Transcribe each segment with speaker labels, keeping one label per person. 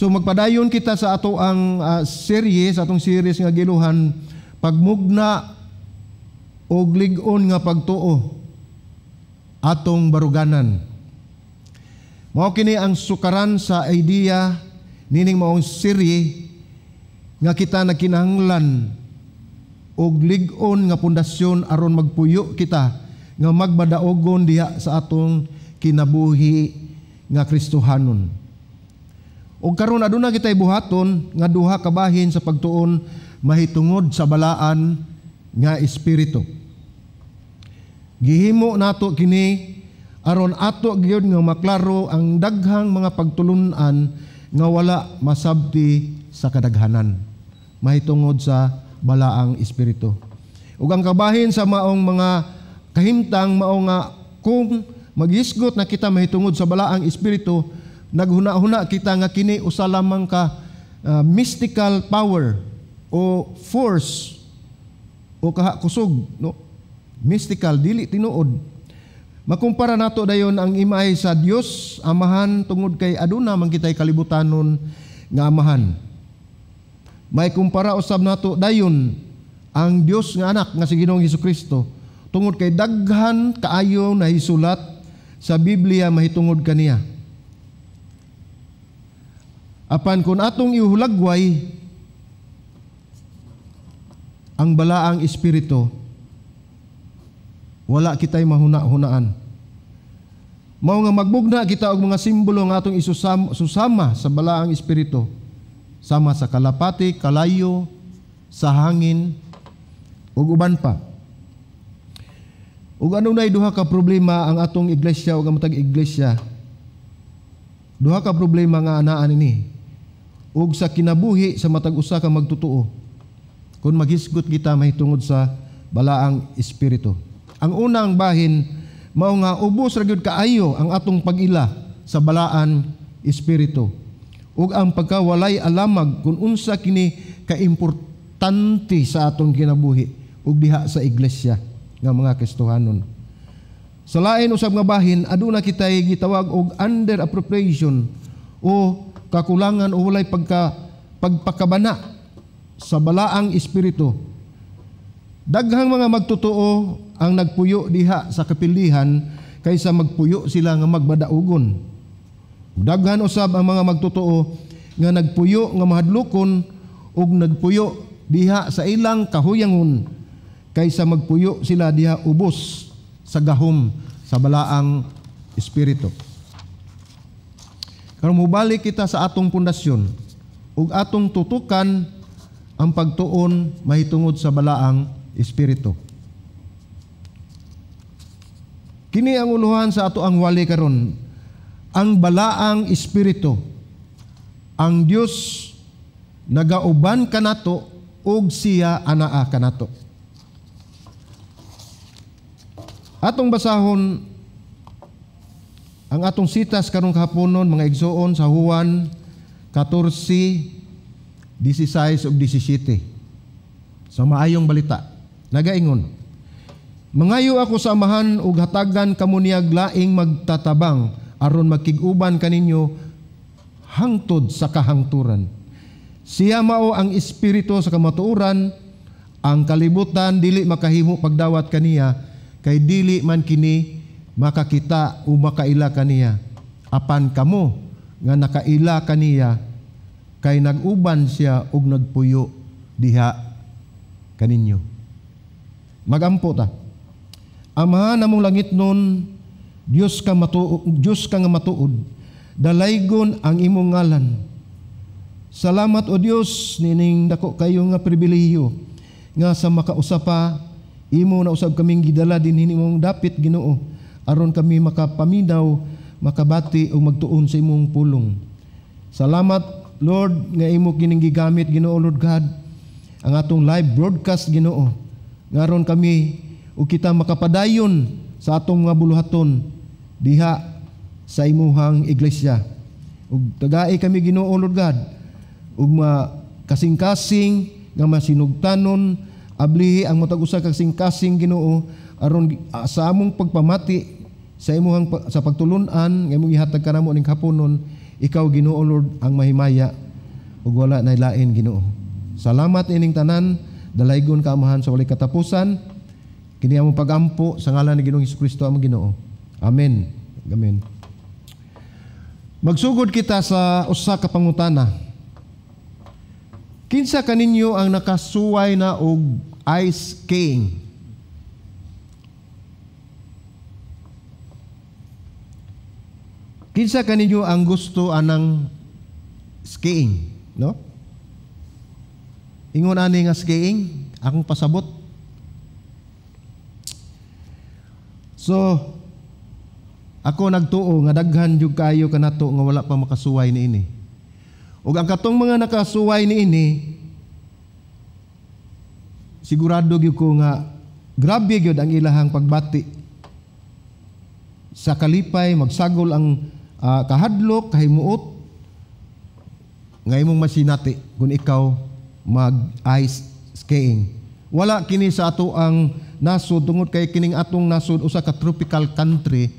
Speaker 1: So magpadayon kita sa ato ang series, atong series nga giluhan pagmugna og lig-on nga pagtuo, atong baruganan. Mao kini ang sukaran sa idea nining maong serye nga kita nagkinahanglan og lig-on nga pundasyon aron magpuyo kita nga magbadaogon diha sa atong kinabuhi nga Kristohanon. Og karon aduna kitay buhaton nga duha ka bahin sa pagtuon mahitungod sa balaan nga espiritu. Gihimo nato kini aron ato gyud nga maklaro ang daghang mga pagtulun-an nga wala masabti sa kadaghanan mahitungod sa balaang espiritu. Ug ang kabahin sa maong mga kahimtang mao nga kung maghisgot na kita mahitungod sa balaang espiritu, naghuna-huna kita nga kini usa lamang ka mystical power o force o kaha kusog, no, mystical, dili tinuod. Makumpara nato dayon ang imahe sa Dios Amahan tungod kay aduna man kitay kalibutanon nga amahan. May kumpara usab nato dayon ang Dios nga Anak nga si Ginoong Hesukristo tungod kay daghan kaayo nahisulat sa Biblia mahitungod kaniya. Apan kung atong ihulagway ang balaang espiritu, wala kitay mahuna-hunaan. Mao nga magbugna kita og mga simbolo nga atong isusama susama sa balaang espiritu, sama sa kalapati, kalayo, sa hangin, ug uban pa. Ug adunay duha ka problema ang atong iglesia ug ang matag iglesia. Duha ka problema nga anaan ini ug sa kinabuhi sa matag usa ka magtotoo kung maghisgot kita mahitungod sa balaang espiritu. Ang unang bahin mao nga ubos ra gyud kaayo ang atong pag-ila sa balaan espiritu ug ang pagkawalay alamag kung unsa kini kaimportante sa atong kinabuhi ug diha sa iglesia nga mga Kristohanon. Sa lain usab nga bahin, aduna kitay gitawag og under appropriation o kakulangan o walay pagpakabana sa balaang espiritu. Daghang mga magtotoo ang nagpuyo diha sa kapilihan kaysa magpuyo sila nga magbadaugon. Daghan usab ang mga magtotoo nga nagpuyo nga mahadlokon ug nagpuyo diha sa ilang kahuyangon kaysa magpuyo sila diha ubos sa gahom sa balaang espiritu. Karon mobalik kita sa atong pundasyon ug atong tutukan ang pagtuon mahitungod sa balaang espiritu. Kini ang uluhan sa ato ang wali karon. Ang balaang espiritu. Ang Dios nagauban kanato ug siya anaa kanato. Atong basahon ang atong sitas karong kahaponon, mga igsoon, sa Juan 14:16 ug 17. Sa maayong balita, nagaingon: "Mangayo ako sa Amahan ug hatagan kamo niyag laing magtatabang aron magkig-uban kaninyo hangtod sa kahangturan. Siya mao ang espiritu sa kamatuoran, ang kalibutan dili makahimo pagdawat kaniya kay dili man kini makakita o makaila kaniya. Apan kamo nga nakaila kaniya kay nag-uban siya ug nagpuyo diha kaninyo." Magampo ta. Amahan namong langit nun, Dios ka nga matuod, dalaygon ang imong ngalan. Salamat, o Dios, nining dako kayo nga pribilehiyo nga sa makausa pa imo na usab kaming gidala dinhi nimong dapit, Ginoo, aron kami makapaminaw, makabati ug magtuon sa imong pulong. Salamat, Lord, nga imo kining gigamit, Ginoo Lord God, ang atong live broadcast, Ginoo, nga aron kami ug kita makapadayon sa atong mga buluhaton diha sa imuhang iglesia. Ug tagai kami, Ginoo Lord God, ug kasing-kasing nga masinugtanon, ablihi ang matag usa ka kasing-kasing, Ginoo, aron sa among pagpamati sa imuhang sa pagtulun-an nga imong ihatag kanamo ning haponon. Ikaw, Ginoo Lord, ang mahimaya ug wala nay lain, Ginoo. Salamat ining tanan, dalaygon ka, Amahan, sa walay katapusan. Kini among pagampo sa ngalan ni Ginoong Hesukristo among Ginoo. Amen. Amen. Magsugod kita sa usa ka pangutana. Kinsa kaninyo ang nakasuway na og ice skiing? Kinsa kaninyo ang gusto anang skiing, no? Ingon ani nga skiing, akong pasabot. So, ako nagtuo nga daghan jud kaayo kanato nga wala pa makasuway niini. Ug ang katong mga nakasuway niini, sigurado gyud ko nga grabe gyud ang ilahang pagbati. Sa kalipay magsagol ang kahadlok, kahimuot nga imong masinati kung ikaw mag-ice skiing. Wala kini sa ato ang nasod tungod kay kining atong nasod usa ka tropical country.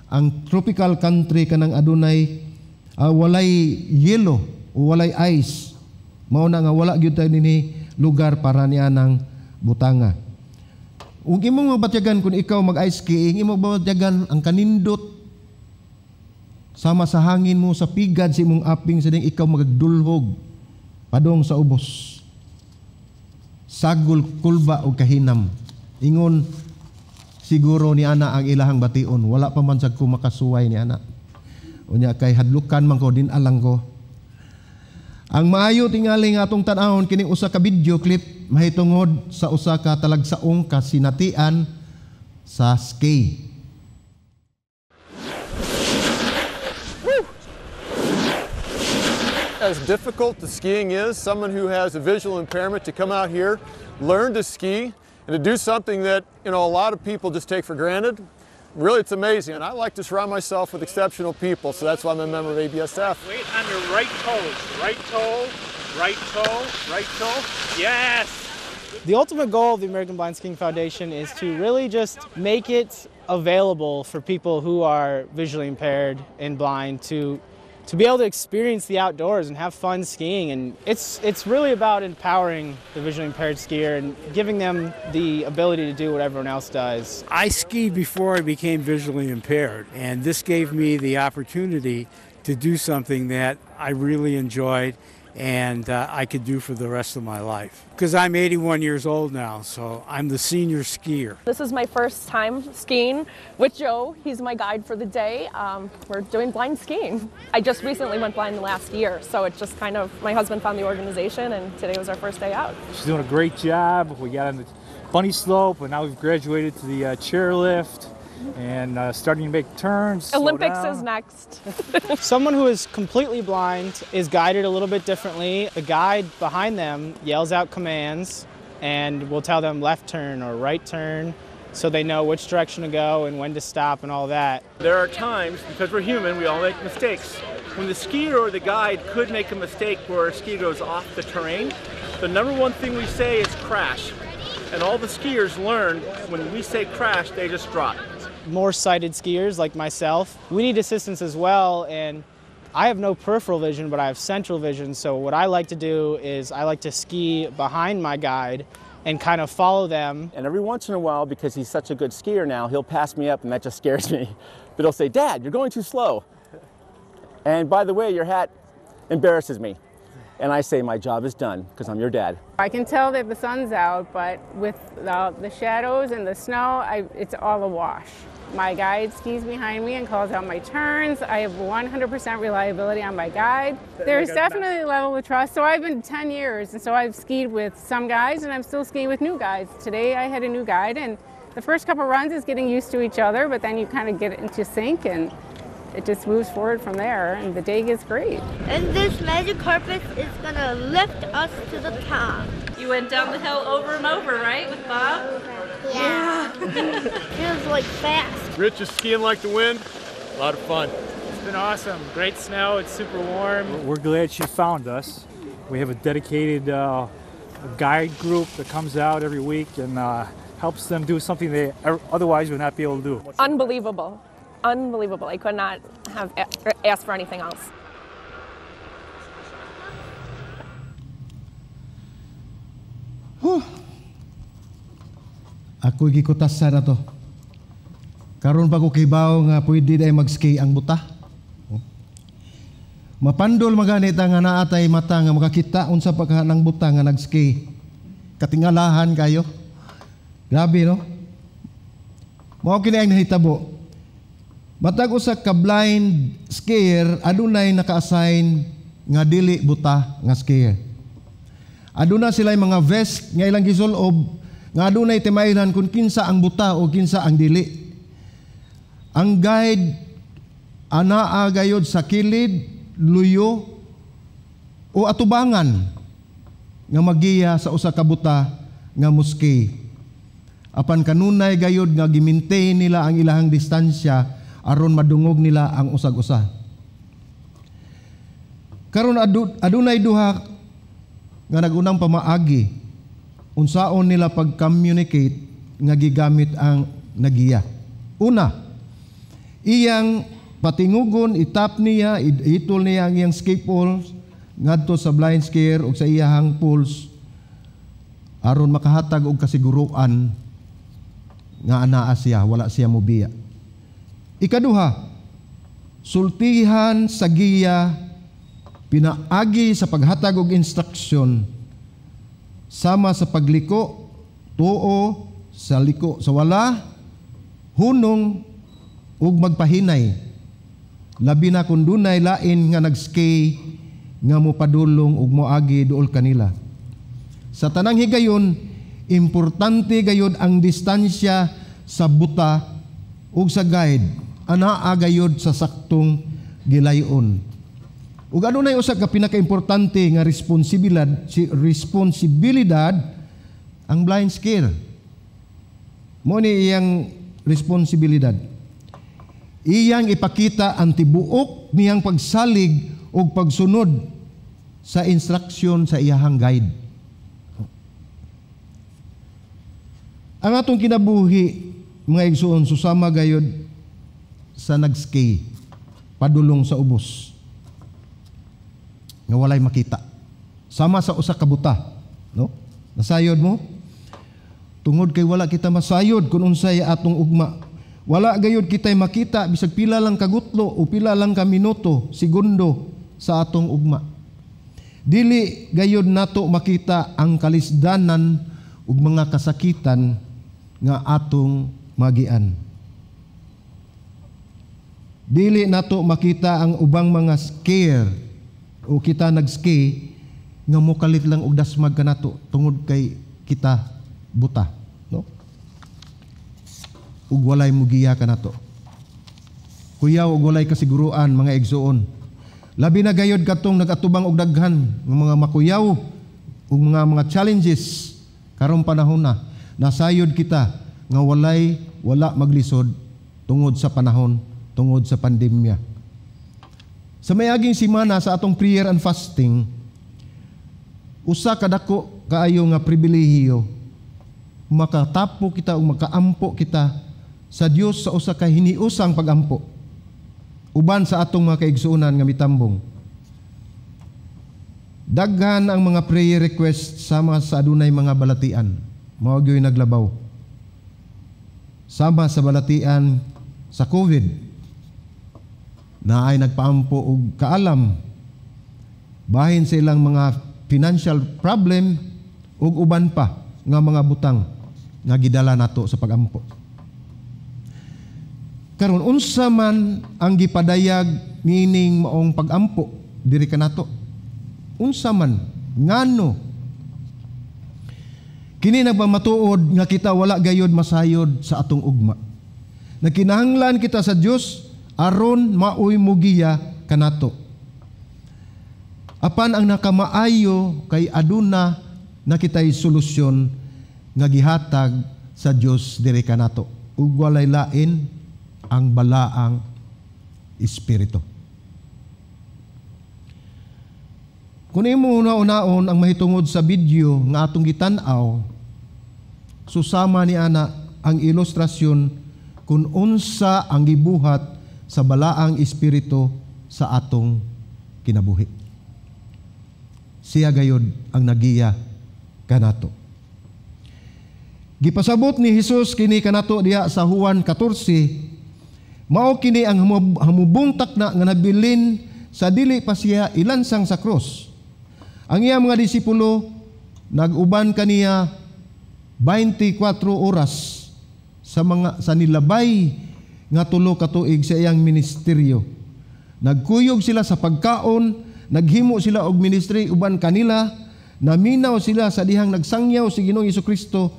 Speaker 1: Ang tropical country kanang adunay walay yelo o walay ice. Mao na nga wala gyud tayo dinhi lugar para nianang butanga. Ug imong mabatyagan kung ikaw mag-ice skiing, imong mabatyagan ang kanindot sama sa hangin mo, sa pigad sa imong aping sa ding ikaw magdulhog padong sa ubos. Sagol, kulba o kahinam. Ingon siguro ni ana ang ilahang bation. Wala pa man sad ko makasuway ni ana. Unya kay hadlukan man ko din alang ko. Ang maayo tingali nga atong tan-awon kining usa ka video clip mahitungod sa usa ka talagsaong kasinatian sa ski.
Speaker 2: As difficult as skiing is, someone who has a visual impairment to come out here, learn to ski, and to do something that, you know, a lot of people just take for granted, really it's amazing. And I like to surround myself with exceptional people, so that's why I'm a member of ABSF.
Speaker 3: Wait on your right toes, right toe, right toe, right toe, yes!
Speaker 4: The ultimate goal of the American Blind Skiing Foundation is to really just make it available for people who are visually impaired and blind to be able to experience the outdoors and have fun skiing. And it's really about empowering the visually impaired skier and giving them the ability to do what everyone else does.
Speaker 5: I skied before I became visually impaired, and this gave me the opportunity to do something that I really enjoyed and I could do for the rest of my life. Because I'm 81 years old now, so I'm the senior skier.
Speaker 6: This is my first time skiing with Joe. He's my guide for the day. We're doing blind skiing. I just recently went blind last year, so it just kind of, my husband found the organization and today was our first day out.
Speaker 7: She's doing a great job. We got on the bunny slope and now we've graduated to the chairlift and starting to make turns.
Speaker 6: Olympics is next.
Speaker 4: Someone who is completely blind is guided a little bit differently. The guide behind them yells out commands and will tell them left turn or right turn so they know which direction to go and when to stop and all that.
Speaker 3: There are times, because we're human, we all make mistakes. When the skier or the guide could make a mistake where a skier goes off the terrain, the number one thing we say is crash. And all the skiers learn when we say crash, they just drop.
Speaker 4: More sighted skiers like myself, we need assistance as well, and I have no peripheral vision, but I have central vision, so what I like to do is I like to ski behind my guide and kind of follow them.
Speaker 8: And every once in a while, because he's such a good skier now, he'll pass me up and that just scares me. But he'll say, "Dad, you're going too slow. And by the way, your hat embarrasses me." And I say, my job is done, because I'm your dad.
Speaker 9: I can tell that the sun's out, but with the shadows and the snow, it's all a wash. My guide skis behind me and calls out my turns. I have 100% reliability on my guide. There's definitely a level of trust. So I've been 10 years, and so I've skied with some guys, and I'm still skiing with new guides. Today I had a new guide, and the first couple runs is getting used to each other, but then you kind of get into sync, and it just moves forward from there, and the day gets great.
Speaker 10: And this magic carpet is gonna lift us to the top.
Speaker 11: You went down the hill over and over, right, with Bob?
Speaker 10: Yeah. Feels like fast.
Speaker 2: Rich is skiing like the wind. A lot of fun.
Speaker 4: It's been awesome. Great snow. It's super warm.
Speaker 7: We're glad she found us. We have a dedicated guide group that comes out every week and helps them do something they otherwise would not be able to do.
Speaker 6: Unbelievable. Unbelievable. I could not have asked for anything else.
Speaker 1: Huh. Ako gikutasan na to. Karon pa ko kibaw nga pwede dai mag-ski ang buta. Mapandol magani ta nga naa tay mata nga makakita unsa pa ka ng buta nga nag-ski. Katingalahan kayo. Grabe, no? Mao kini ang nahitabo. Matag usa ka blind skier, adunay naka-assign nga dili buta nga skier. Aduna sila mga vest nga ilang gisulob nga adunay timaylan kung kinsa ang buta o kinsa ang dili. Ang guide anaa gayod sa kilid, luyo o atubangan nga magiya sa usa ka buta nga muski. Apan kanunay gayod nga gi-maintain nila ang ilahang distansya aron madungog nila ang usag-usa. Karon adunay duha nga nagunang pamaagi unsaon nila pag-communicate nga gigamit ang nagiya. Una, iyang patingugon, itap niya, itol niya ang iyang ski poles ngadto sa blind skier ug sa iyahang poles aron makahatag og kasiguruan nga anaa siya, wala siya mobiya. Ikaduha, sultihan sa giya pinaagi sa paghatag og instruksyon sama sa pagliko, tuo, sa liko sa wala, hunong ug magpahinay. Labi na kung dunay lain nga nag-ski nga mopadulong ug moagi duol kanila. Sa tanang higayon, importante gayod ang distansya sa buta ug sa guide, anaa gayod sa saktong gilayon. Ug adunay usa ka pinakaimportante nga responsibilidad, si responsibilidad ang blind skier. Mo ni iyang responsibilidad. Iyang ipakita ang tibuok niyang pagsalig ug pagsunod sa instruksyon sa iyahang guide. Ang atong kinabuhi, mga igsoon, susama gayod sa nag-ski, padulong sa ubos, nga walay makita. Sama sa usa ka buta, no? Nasayod mo? Tungod kay wala kita masayod kung unsay atong ugma. Wala gayod kita'y makita bisag pila lang kagutlo o pila lang ka minuto, segundo sa atong ugma. Dili gayod nato makita ang kalisdanan ug mga kasakitan nga atong magian. Dili nato makita ang ubang mga skier o kita nag-ski nga mokalit lang og dasmag kanato tungod kay kita buta, no? Ug walay mugiya kanato. Kuyaw ug walay kasiguruan, mga igsoon. Labi na gayod katong nagatubang og daghan nga mga makuyaw ug mga challenges karong panahon na nasayod kita nga wala maglisod tungod sa panahon, tungod sa pandemya. Sa mayaging semana sa atong prayer and fasting, usa ka dako kaayo nga pribilehiyo makatapo kita o makaampo kita sa Dios sa usa ka hiniusang pagampo uban sa atong mga kaigsuonan nga mitambong. Daghan ang mga prayer request sama sa adunay mga balatian. Mao gyoy naglabaw. Sama sa balatian sa COVID na ay nagpaampo og kaalam bahin sa ilang mga financial problem ug uban pa nga mga butang nga gidala nato sa pagampo. Karon unsa man ang gipadayag niining maong pagampo diri kanato? Unsa man ngano? Kini nagpamatuod nga kita wala gayod masayod sa atong ugma. Nagkinahanglan kita sa Dios aron maoy mugiya kanato. Apan ang nakamaayo kay aduna na kitay solusyon nga gihatag sa Dios diri kanato. Ug walay lain ang balaang espiritu. Kung imo una-unaon ang mahitungod sa video nga atong gitan-aw, susama ni ana ang ilustrasyon kung unsa ang gibuhat sa balaang espiritu sa atong kinabuhi. Siya gayod ang nagiya kanato. Gipasabot ni Hesus kini kanato diha sa Juan 14, mao kini ang hamubong takna nga nabilin sa dili pa siya ilansang sa krus. Ang iya mga disipulo nag-uban kaniya 24 oras sa mga sa nilabay nga 3 ka tuig sa iyang ministeryo. Nagkuyog sila sa pagkaon, naghimo sila og ministry uban kanila, naminaw sila sa dihang nagsangyaw si Ginoong Hesukristo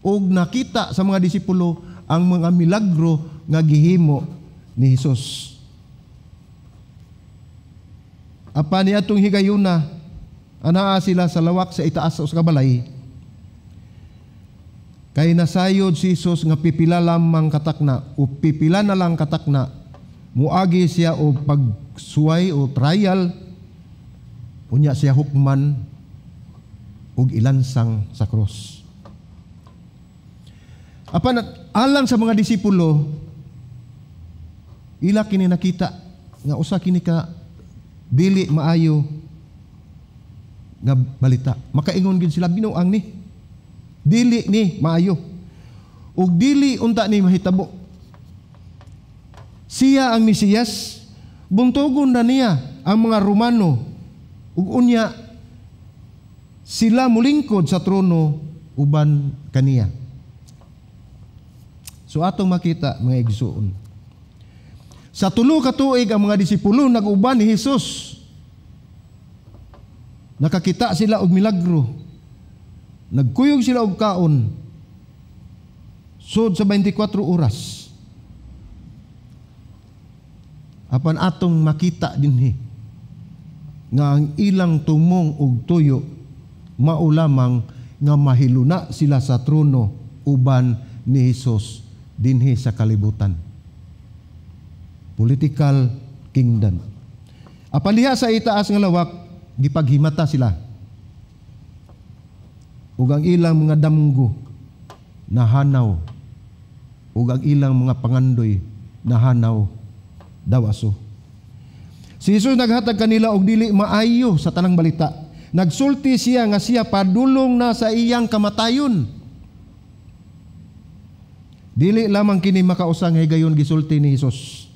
Speaker 1: ug nakita sa mga disipulo ang mga milagro nga gihimo ni Hesus. Apan niadtong higayuna, anaa sila sa lawak sa itaas sa usa ka balay. Kay nasayod si Hesus nga pipila lamang katakna o pipila na lang katakna, muagi siya og pagsuway o trial, unya siya hukman og ilansang sa krus. Apan alang sa mga disipulo, ila kini nakita nga usa kini ka dili maayo nga balita. Makaingon gid sila, binuang ni. Dili ni maayo. Ug dili unta ni mahitabo. Siya ang Mesiyas, buntugon na niya ang mga Romano ug unya sila mulingkod sa trono uban kaniya. So atong makita mga igsoon, sa 3 ka tuig ang mga disipulo nag-uban ni Hesus. Nakakita sila og milagro. Nagkuyog sila og kaon. Sud sa 24 oras. Apan atong makita dinhi nga ang ilang tumong og tuyo mao lamang nga mahiluna sila sa trono uban ni Hesus dinhi sa kalibutan. Political kingdom. Apan diha sa itaas nga lawak, gipaghimata sila. Ug ang ilang mga damgo nahanaw, ug ang ilang mga pangandoy nahanaw daw aso. Si Jesus naghatag kanila og dili maayo sa tanang balita. Nagsulti siya nga siya padulong na sa iyang kamatayon. Dili lamang kini makausa nga higayon gisulti ni Hesus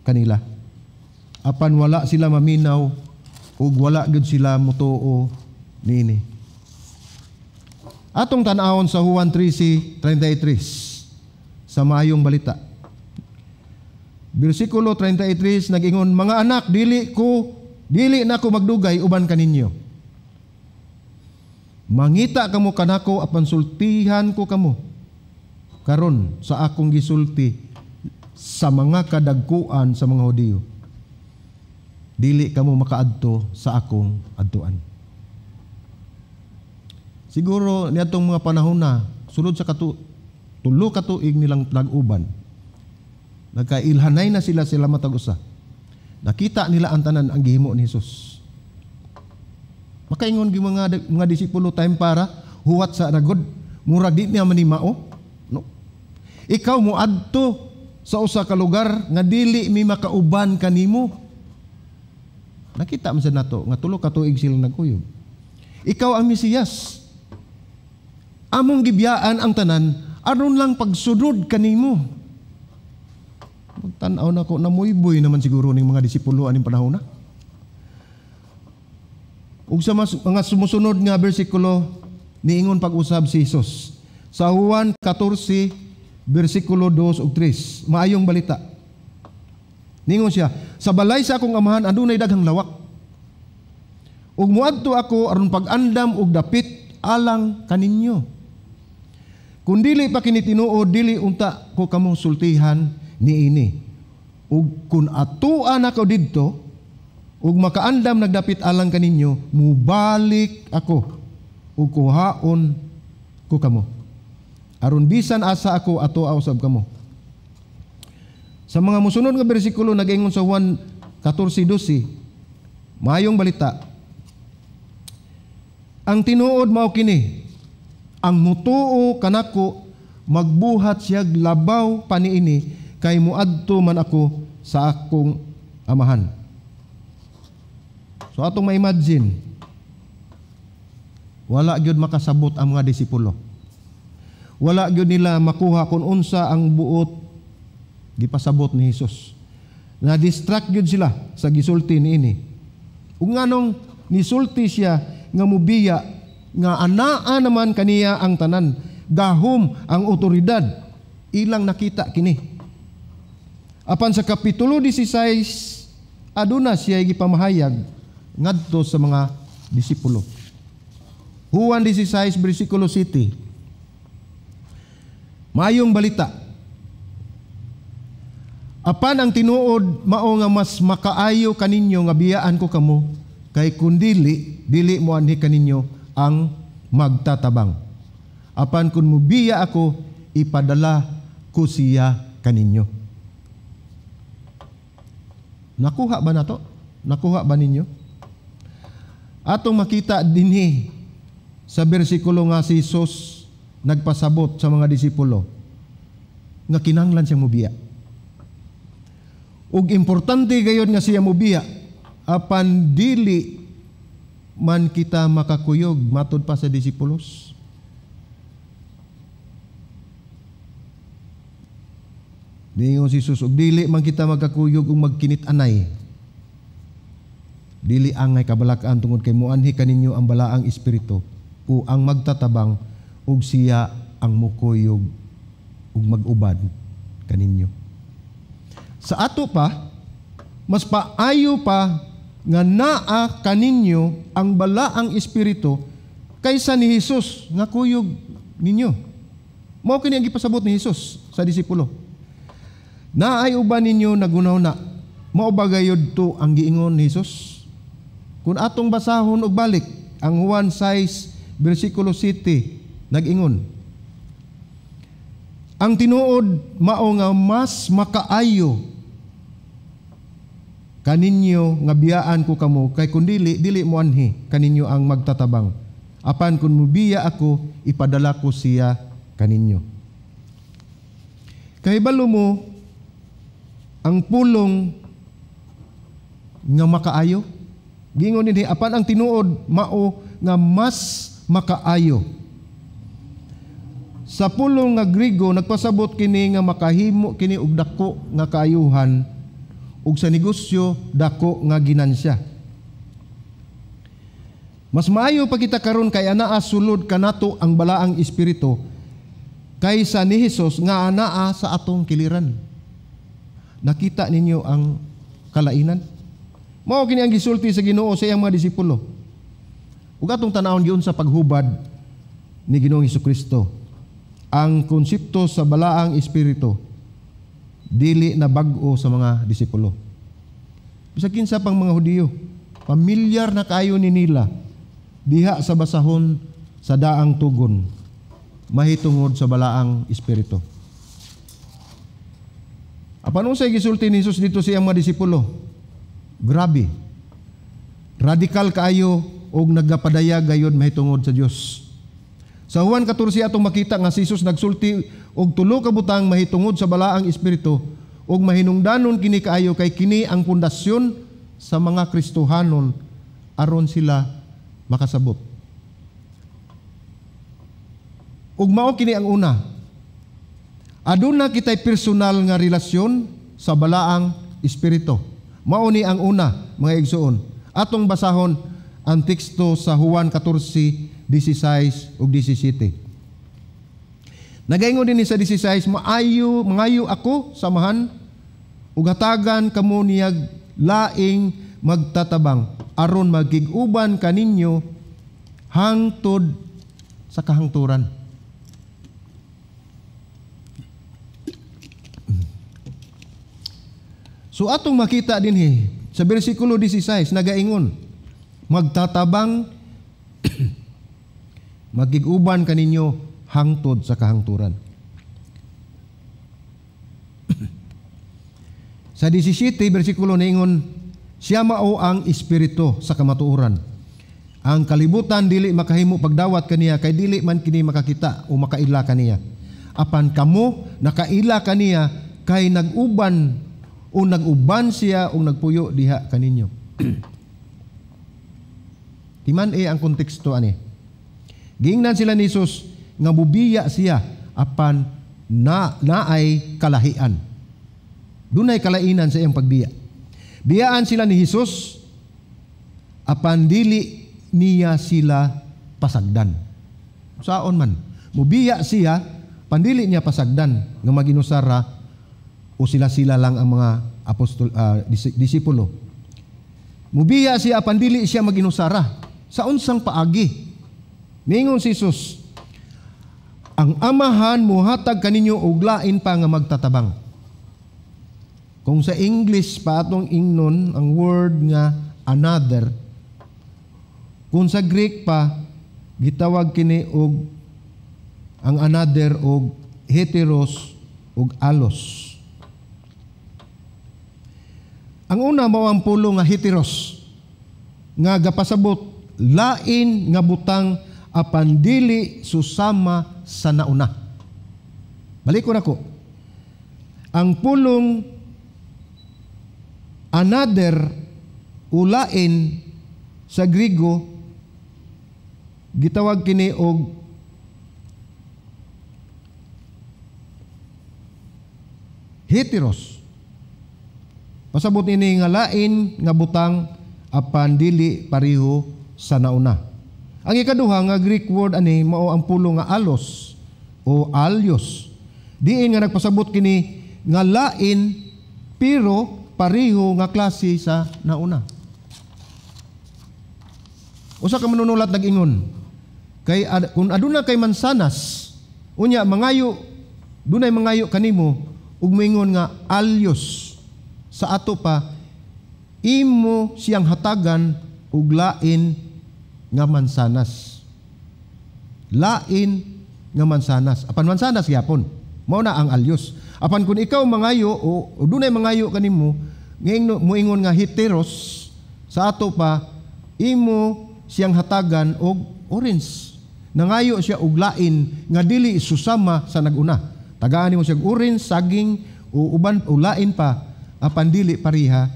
Speaker 1: kanila. Apan wala sila maminaw ug wala gyud sila mutuo niini. Atong tan-awon sa Juan 13:33 sa maayong balita. Bersikulo 33 nag-ingon, mga anak, dili na ko magdugay uban kaninyo. Mangita kamo kanako apan sultihan ko kamo karon sa akong gisulti sa mga kadagkuan sa mga Hudiyo. Dili kamo makaadto sa akong adtuan. Siguro niadtong mga panahon na sulod sa tulo ka tuig nilang nag-uban. Nagkailhanay na sila matag usa. Nakita nila ang tanan ang gihimo ni Hesus. Makaingon gyud mga disipulo time para huwat sa ragod, murag di niya manimao. No. Ikaw moadto sa usa ka lugar nga dili mi makauban kanimo. Nakita man sa nato nga 3 ka tuig silang nagkuyog. Ikaw ang Mesiyas. Among gibiyaan ang tanan aron lang pagsunod kanimo. Magtan-aw na ko namuyboy naman siguro ning mga disipulo aning panahon na. Ug sa mga sumusunod nga bersikulo niingon pag-usab si Hesus. Sa Juan 14 bersikulo 2 ug 3, maayong balita. Ningon siya, sa balay sa akong amahan adunay daghang lawak. Ug moadto ako aron pag-andam og dapit alang kaninyo. Kun dili pa kini tinuod, dili unta ko kamo sultihan niini. Ug kun atuan ako didto ug makaandam nagdapit alang kaninyo, mubalik ako ug kuhaon ko kamo. Aron bisan asa ako ato usab kamo. Sa mga musunod nga bersikulo nag-ingon sa Juan 14:12, maayong balita. Ang tinuod mao kini, ang mutuo kanako magbuhat siyag labaw paniini kay muadto man ako sa akong amahan. So atong ma-imagine, wala gyud makasabot ang mga disipulo. Wala gyud nila makuha kung unsa ang buot gipasabot ni Hesus. Na-distract gyud sila sa gisulti niini. Ug nganong nisulti siya nga mubiya nga anaa naman kaniya ang tanan, gahom ang otoridad, ilang nakita kini. Apan sa Kapitulo 16 aduna siya gipamahayag ngadto sa mga disipulo. Juan 16 bersikulo 7. Maayong balita. Apan ang tinuod mao nga mas makaayo kaninyo nga biyaan ko kamo, kay kun dili, dili mo anhi kaninyo ang magtatabang. Apan kun mubiya ako, ipadala ko siya kaninyo. Nakuha ba nato? Nakuha ba ninyo? Atong makita dinhi sa bersikulo nga si Jesus nagpasabot sa mga disipulo nga kinahanglan siya mubiya. Ug importante gayon nga siya mubiya, apan dili man kita makakuyog matud pa sa disipulos. Niingon si Jesus, ug dili man kita makakuyog ug magkinit-anay. Dili angay kabalak-an tungod kay muanhi kaninyo ang balaang espiritu o ang magtatabang ug siya ang mukuyog ug mag-uban kaninyo. Sa ato pa, mas paayo pa nga naa kaninyo ang balaang espiritu kaysa ni Hesus nga kuyog ninyo. Mao kini ang gipasabot ni Hesus sa disipulo. Naay uban ninyo nagunaw na, mao ba gayud to ang giingon ni Hesus? Kung atong basahon og balik ang Juan 6 bersikulo 7 nag-ingon, ang tinuod mao nga mas makaayo kaninyo nga biyaan ko kamo, kay kun dili, dili mo anhi kaninyo ang magtatabang. Apan kun mubiya ako, ipadala ko siya kaninyo. Kahibalo mo ang pulong nga makaayo. Giingon dinhi, apan ang tinuod mao nga mas makaayo. Sa pulong nga Griego nagpasabot kini nga makahimo kini og dako nga kaayuhan ug sa negosyo dako nga ginansya. Mas maayo pa kita karon kay anaa sulod kanato ang balaang espiritu kaysa ni Hesus nga anaa sa atong kiliran. Nakita ninyo ang kalainan? Mao kini ang gisulti sa Ginoo sa iyang mga disipulo. Ug atong tan-awon giun sa paghubad ni Ginoong Hesukristo. Ang konsepto sa balaang espiritu dili na bag-o sa mga disipulo. Bisag kinsa pang mga Hudiyo, pamilyar na kaayo ni nila diha sa basahon sa daang tugon mahitungod sa balaang espiritu. Apan unsay gisulti ni Hesus dito sa iyang mga disipulo? Grabe. Radikal kaayo og nagapadayag gayon mahitungod sa Dios. Sa Juan 14 atong makita nga si Jesus nagsulti og tulo ka butang mahitungod sa balaang espiritu ug mahinungdanon kini kaayo kay kini ang pundasyon sa mga Kristohanon aron sila makasabot. Ug mao kini ang una. Aduna kitay personal nga relasyon sa balaang espiritu. Mao ni ang una, mga igsoon. Atong basahon ang teksto sa Juan 14:16 ug 17. Nagaingon din sa 16, maayo mangayo ako samahan ug hatagan kamo niyag laing magtatabang aron magkig-uban kaninyo hangtod sa kahangturan. So atong makita dinhi sa bersikulo 16 nagaingon, magtatabang magkig-uban kaninyo hangtod sa kahangturan. Sa 17 bersikulo niingon, siya mao ang espiritu sa kamatuoran. Ang kalibutan dili makahimo pagdawat kaniya kay dili man kini makakita o makaila kaniya. Apan kamo nakaila kaniya kay nag-uban o nag-uban siya o nagpuyo diha kaninyo. Timan ang konteksto ani. Giingnan sila ni Jesus nga bubiya siya apan na naay kalahian. Dunay kalainan sa iyang pagbiya. Biyaan sila ni Hesus apan dili niya sila pasagdan. Saon man mubiya siya, pandili niya pasagdan nga maginusara o sila-sila lang ang mga apostol, disipulo. Mubiya siya pandili siya maginusara. Sa unsang paagi? Ningon si Jesus, ang Amahan muhatag kaninyo og lain pa nga magtatabang. Kung sa English pa atong ingnon ang word nga another, kung sa Greek pa gitawag kini og ang another og heteros og allos. Ang una mao ang pulo nga heteros nga gapasabot lain nga butang apan dili susama sa nauna. Balik ko nako. Ang pulong another ulain sa Griego gitawag kini og heteros. Pasabot ini nga lain nga butang apan dili pareho sa nauna. Ang ikaduha nga Greek word ani mao ang pulo nga alos o alios. Diin nga nagpasabot kini nga lain pero pareho nga klase sa nauna. Usa ka manunulat nag-ingon, kay kung aduna kay mansanas, unya mangayo, dunay mangayo kanimo ug moingon nga alios sa ato pa, imo siyang hatagan og lain nga mansanas. Lain nga mansanas. Apan mansanas gyapon. Mao na ang alios. Apan kung ikaw mangayo o dunay mangayo kanimo, moingon nga heteros sa ato pa, imo siyang hatagan og orange. Nangayo siya og lain nga dili susama sa naguna. Tagaan nimo siya og orange, saging o uban o lain pa, apan dili pareha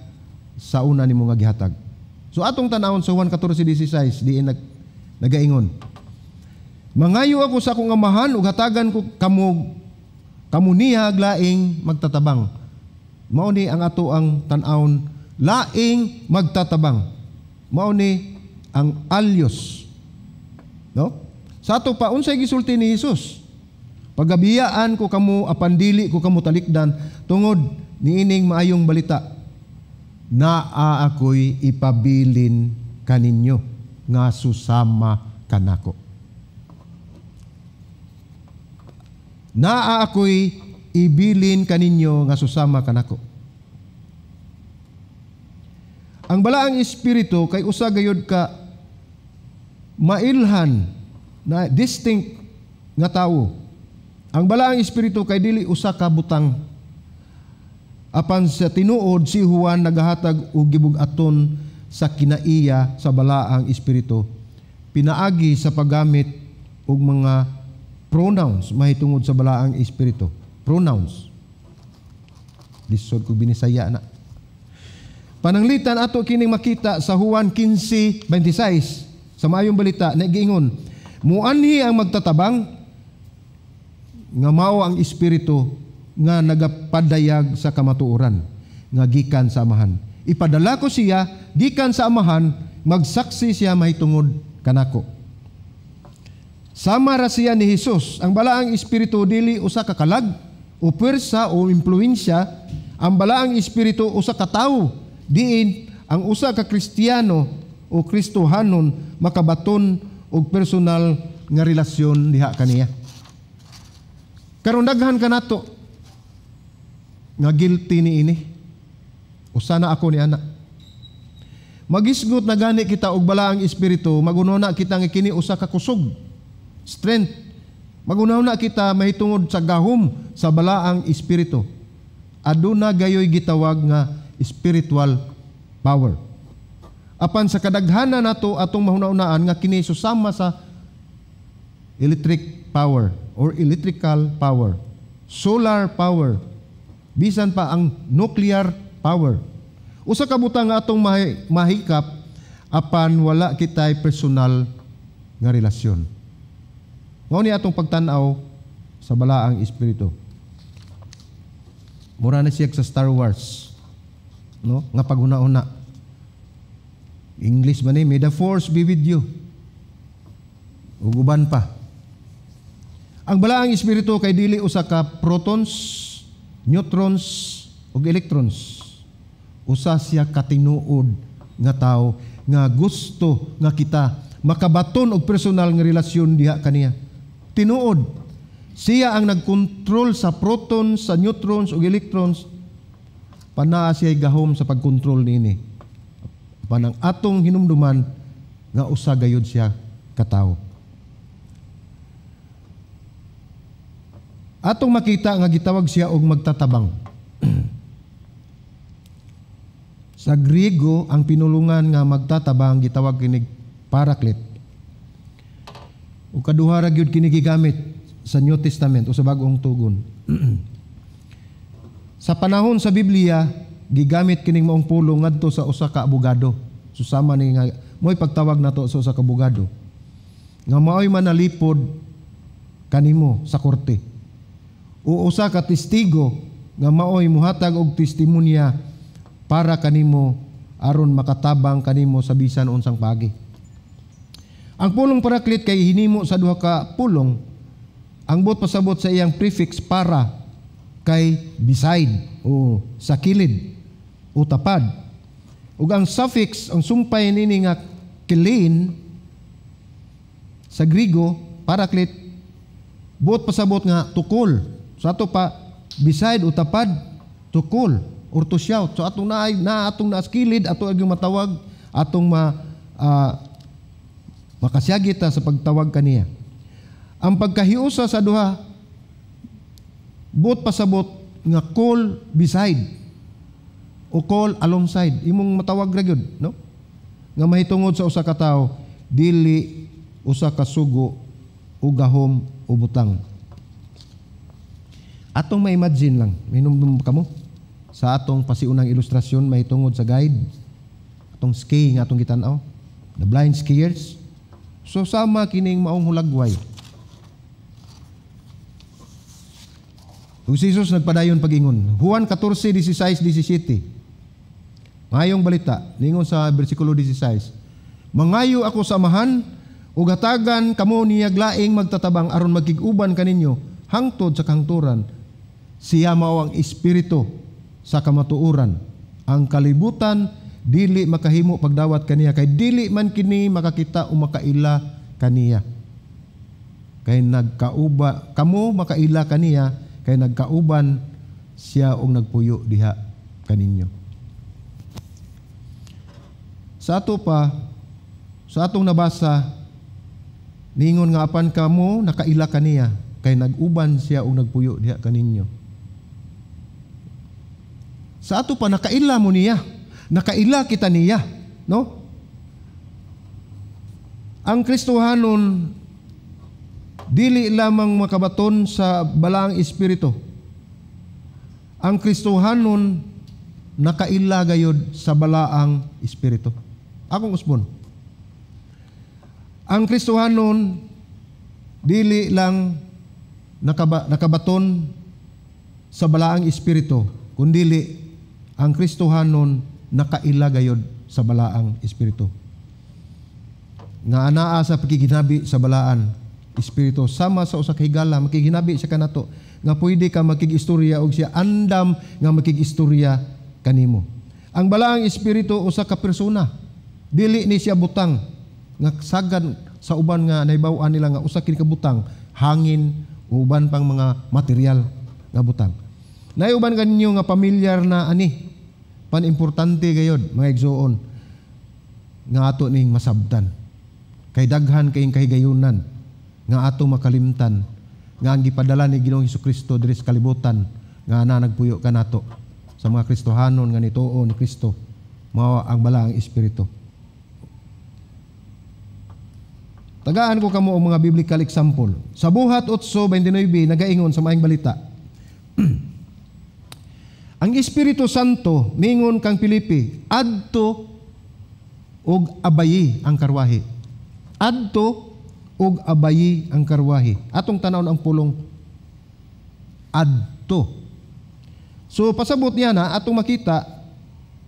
Speaker 1: sa una nimo nga gihatag. So atong tan-awon sa Juan 14:16 diin nagaingon. Mangayo ako sa akong Amahan ug hatagan ko kamo niya laing magtatabang. Mao ni ang ato ang tan-awon, laing magtatabang. Mao ni ang alios. No? Sa ato pa unsay gisulti ni Hesus? Pagabiyaan ko kamo apan dili ko kamo talikdan tungod niining maayong balita. Naa ako'y ipabilin kaninyo nga susama kanako. Naa ako'y ibilin kaninyo nga susama kanako. Ang balaang espiritu kay usa gayud ka mailhan na distinct nga tawo. Ang balaang espiritu kay dili usa ka butang. Apan sa tinuod si Juan nagahatag og gibug-aton sa kinaiya sa balaang espiritu pinaagi sa paggamit og mga pronouns mahitungod sa balaang espiritu. Pronouns. Lisod kog binisaya na. Pananglitan ato kining makita sa Juan 15:26 sa maayong balita nagiingon, muanhi ang magtatabang nga mao ang espiritu nga nagapadayag sa kamatuoran nga gikan sa Amahan. Ipadala ko siya gikan sa Amahan, magsaksi siya mahitungod kanako. Sama ra siya ni Hesus. Ang balaang espiritu dili usa ka kalag o pwersa o impluwensya. Ang balaang espiritu usa ka tawo. Diin ang usa ka Kristiyano o Kristohanon makabaton og personal nga relasyon diha kaniya. Karon daghan kanato nga guilty ni ini. Usa na ako ni ana. Magisgot na gani kita og balaang espiritu, magunona kita nga kini usa ka kusog, strength. Magunona kita mahitungod sa gahom sa balaang espiritu. Aduna gayoy gitawag nga spiritual power. Apan sa kadaghanan nato atong mahuna-unaan nga kini susama sa electric power or electrical power, solar power, bisan pa ang nuclear power. Usa ka butang nga atong mahikap apan wala kitay personal nga relasyon. Mao ni atong pagtan-aw sa sa balaang espiritu. Mura na siya sa Star Wars, no? Nga paghuna-huna. English man ni, "May the force be with you." Ug uban pa. Ang balaang espiritu kay dili usa ka protons, neutrons ug electrons. Usa siya ka tinuod nga tawo nga gusto nga kita makabaton og personal nga relasyon diha kaniya. Tinuod. Siya ang nagkontrol sa protons, sa neutrons ug electrons. Panaa siya gahom sa pagkontrol niini. Panang atong hinumduman nga usa gayud siya katawo. Atong makita nga gitawag siya og magtatabang. Sa Griego, ang pinulungan nga magtatabang gitawag kinig Paraclete. Ug kaduha ra gyud kini gigamit sa New Testament o sa Bag-ong Tugon. Sa panahon sa Biblia, gigamit kining maong pulong ngadto sa usa ka abogado. Susama ni nga mo'y pagtawag nato sa usa ka abogado nga mao'y manalipod kanimo sa korte. O usa ka testigo nga mao'y muhatag og testimonya para kanimo aron makatabang kanimo sa bisan unsang pagi. Ang pulong Paraclete kay hinimo sa duha ka pulong. Ang buot pasabot sa iyang prefix para kay beside o sa kilid o tapad. Ug ang suffix, ang sumpay nini nga kilin sa Griego, Paraclete, buot pasabot nga tukol. So ato pa beside o tapad, tukol or to shout. So atong na atong naskilid, ato ang matawag, atong makasyagi ta sa pagtawag kaniya. Ang pagkahiusa sa duha buot pasabot nga call beside o call alongside, imong matawag ra gyud, no? Nga mahitungod sa usa ka tawo, dili usa ka sugo o gahom o butang. Atong ma-imagine lang, minom kamo sa atong pasiunang ilustrasyon mahitungod sa guide, atong skiing atong gitan-aw, the blind skiers. So sama kining maong hulagway. Ug si Jesus nagpadayon pag-ingon. Juan 14:16-17. Mayong balita, ningon sa bersikulo 16. Mangayo ako sa Amahan ug hatagan kamo niya laing magtatabang aron magkig-uban kaninyo hangtod sa kahangturan. Siya mao ang espiritu sa kamatuoran. Ang kalibutan dili makahimo pagdawat kaniya kay dili man kini makakita o makaila kaniya. Kay nagkauba kamo makaila kaniya kay nagkauban siya og nagpuyo diha kaninyo. Sa ato pa, sa atong nabasa, ningon nga apan kamo nakaila kaniya kay nag-uban siya og nagpuyo diha kaninyo. Sa ato pa nakaila mo niya, nakaila kita niya, no? Ang Kristohanon dili lamang makabaton sa balaang espiritu. Ang Kristohanon nakaila gayod sa balaang espiritu. Akong usbon. Ang Kristohanon dili lang nakabaton sa balaang espiritu, kundili ang Kristohanon nakaila gayod sa balaang espiritu. Nga anaa sa pakiginabi sa balaan espiritu, sama sa usa ka higala makiginabi siya kanato nga pwede ka makigistorya og siya andam nga makigistorya kanimo. Ang balaang espiritu usa ka persona, dili ni siya butang nga sagan sa uban nga nahibaw-an nila nga usa kini ka butang, hangin o uban pang mga material nga butang. Naay uban kaninyo nga pamilyar na ani, pan-importante gayod mga igsoon nga ato ning masabtan. Kay daghan kayong kahigayunan nga ato makalimtan nga ang gipadala ni Ginoong Hesukristo diri sa kalibutan nga ana nagpuyo kanato sa mga Kristohanon nga nituo ni Kristo, mao ang balaang espiritu. Tagaan ko kamo og mga biblical example. Sa Buhat 8:29 nagaingon sa maayong balita. Ang Espiritu Santo mingon kang Filipe, adto og abayi ang karwahe. Adto og abayi ang karwahe. Atong tan-awon ang pulong Adto. So pasabot niya na atong makita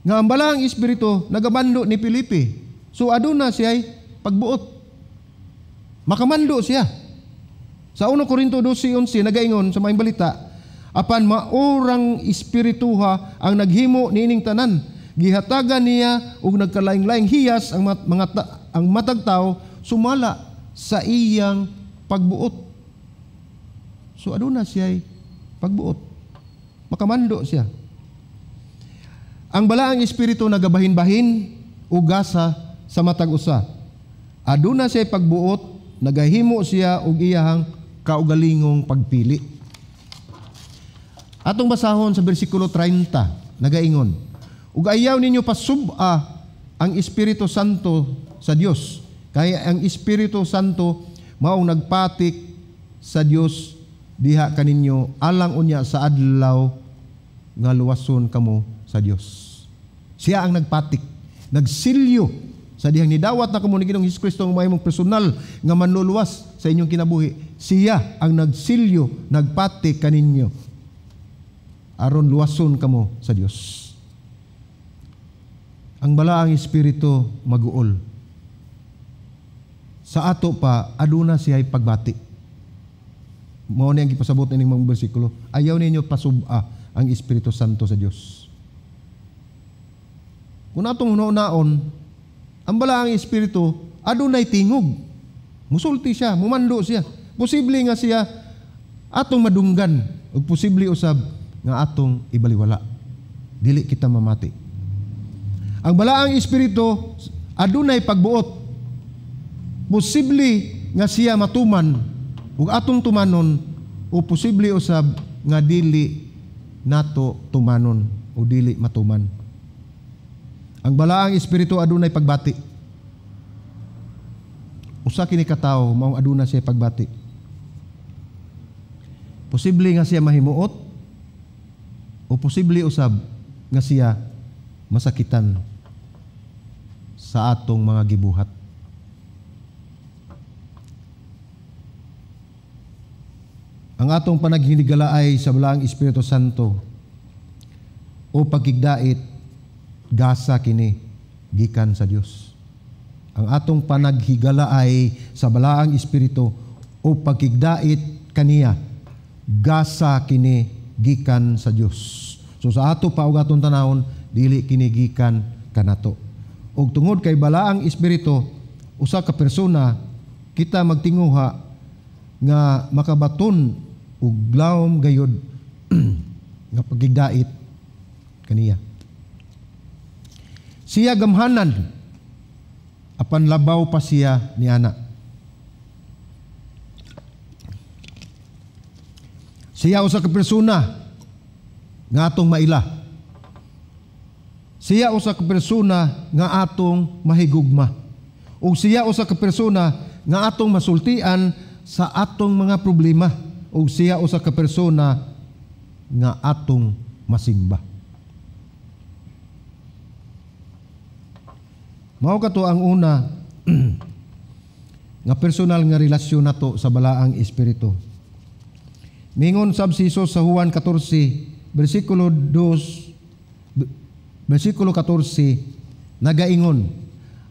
Speaker 1: nga ang balaang espiritu nagamando ni Felipe. So aduna siya pagbuot. Makamando siya. Sa 1 Korinto 12:11 nagaingon sa maayong balita, apan maurang espirituha ang naghimo niining tanan, gihatagan niya og nagkalaing-laing hiyas ang ang matag tawo sumala sa iyang pagbuot. So aduna siya pagbuot. Makamando siya. Ang balaang espiritu nagabahin-bahin o gasa sa matag usa. Aduna siya pagbuot, nagahimo siya og iyahang kaugalingong pagpili. Atong basahon sa bersikulo 30, nagaingon, ug ayaw ninyo pasub-a ang Espiritu Santo sa Dios, kay ang Espiritu Santo maong nagpatik sa Dios diha kaninyo alang unya sa adlaw nga luwason kamo sa Dios. Siya ang nagpatik, nagsilyo sa dihang nidawat na kamo ni Ginoong Hesus Kristo ang mahimong personal nga manluluwas sa inyong kinabuhi. Siya ang nagsilyo, nagpatik kaninyo aron luwason kamo sa Dios. Ang balaang espiritu maguol. Sa ato pa aduna siya pagbati. Mao ni ang gipasabot nining mga bersikulo. Ayaw ninyo pasub-a ang Espiritu Santo sa Dios. Kung atong hunaon, ang balaang espiritu adunay tingog. Musulti siya, mumando siya. Posible nga siya atong madunggan ug posible usab nga atong ibaliwala. Dili kita mamati. Ang balaang espiritu adunay pagbuot. Posible nga siya matuman ug atong tumanon o posible usab nga dili nato tumanon o dili matuman. Ang balaang espiritu adunay pagbati. Usa kini ka tawo maong aduna siya pagbati. Posible nga siya mahimuot o posible usab nga siya masakitan sa atong mga gibuhat. Ang atong panaghinigalaay sa balaang Espiritu Santo o pagkigdait gasa kini gikan sa Dios. Ang atong panaghigalaay sa balaang Espiritu o pagkigdait kaniya gasa kini gikan sa Dios. So sa ato pa og atong tanawon, dili kini gikan kanato. Og tungod kay balaang Espiritu usa ka persona, kita magtinguha nga makabaton og lawom gayod nga pagigdait kaniya. Siya gamhanan apan labaw pa siya ni ana. Siya usa ka persona nga atong maila. Siya usa ka persona nga atong mahigugma. Ug siya usa ka persona nga atong masultian sa atong mga problema. Ug siya usa ka persona nga atong masimba. Mao kato ang una nga personal nga relasyon nato sa balaang espiritu. Mingon sab si Jesus sa Juan 14 bersikulo 2 bersikulo 14 nagaingon,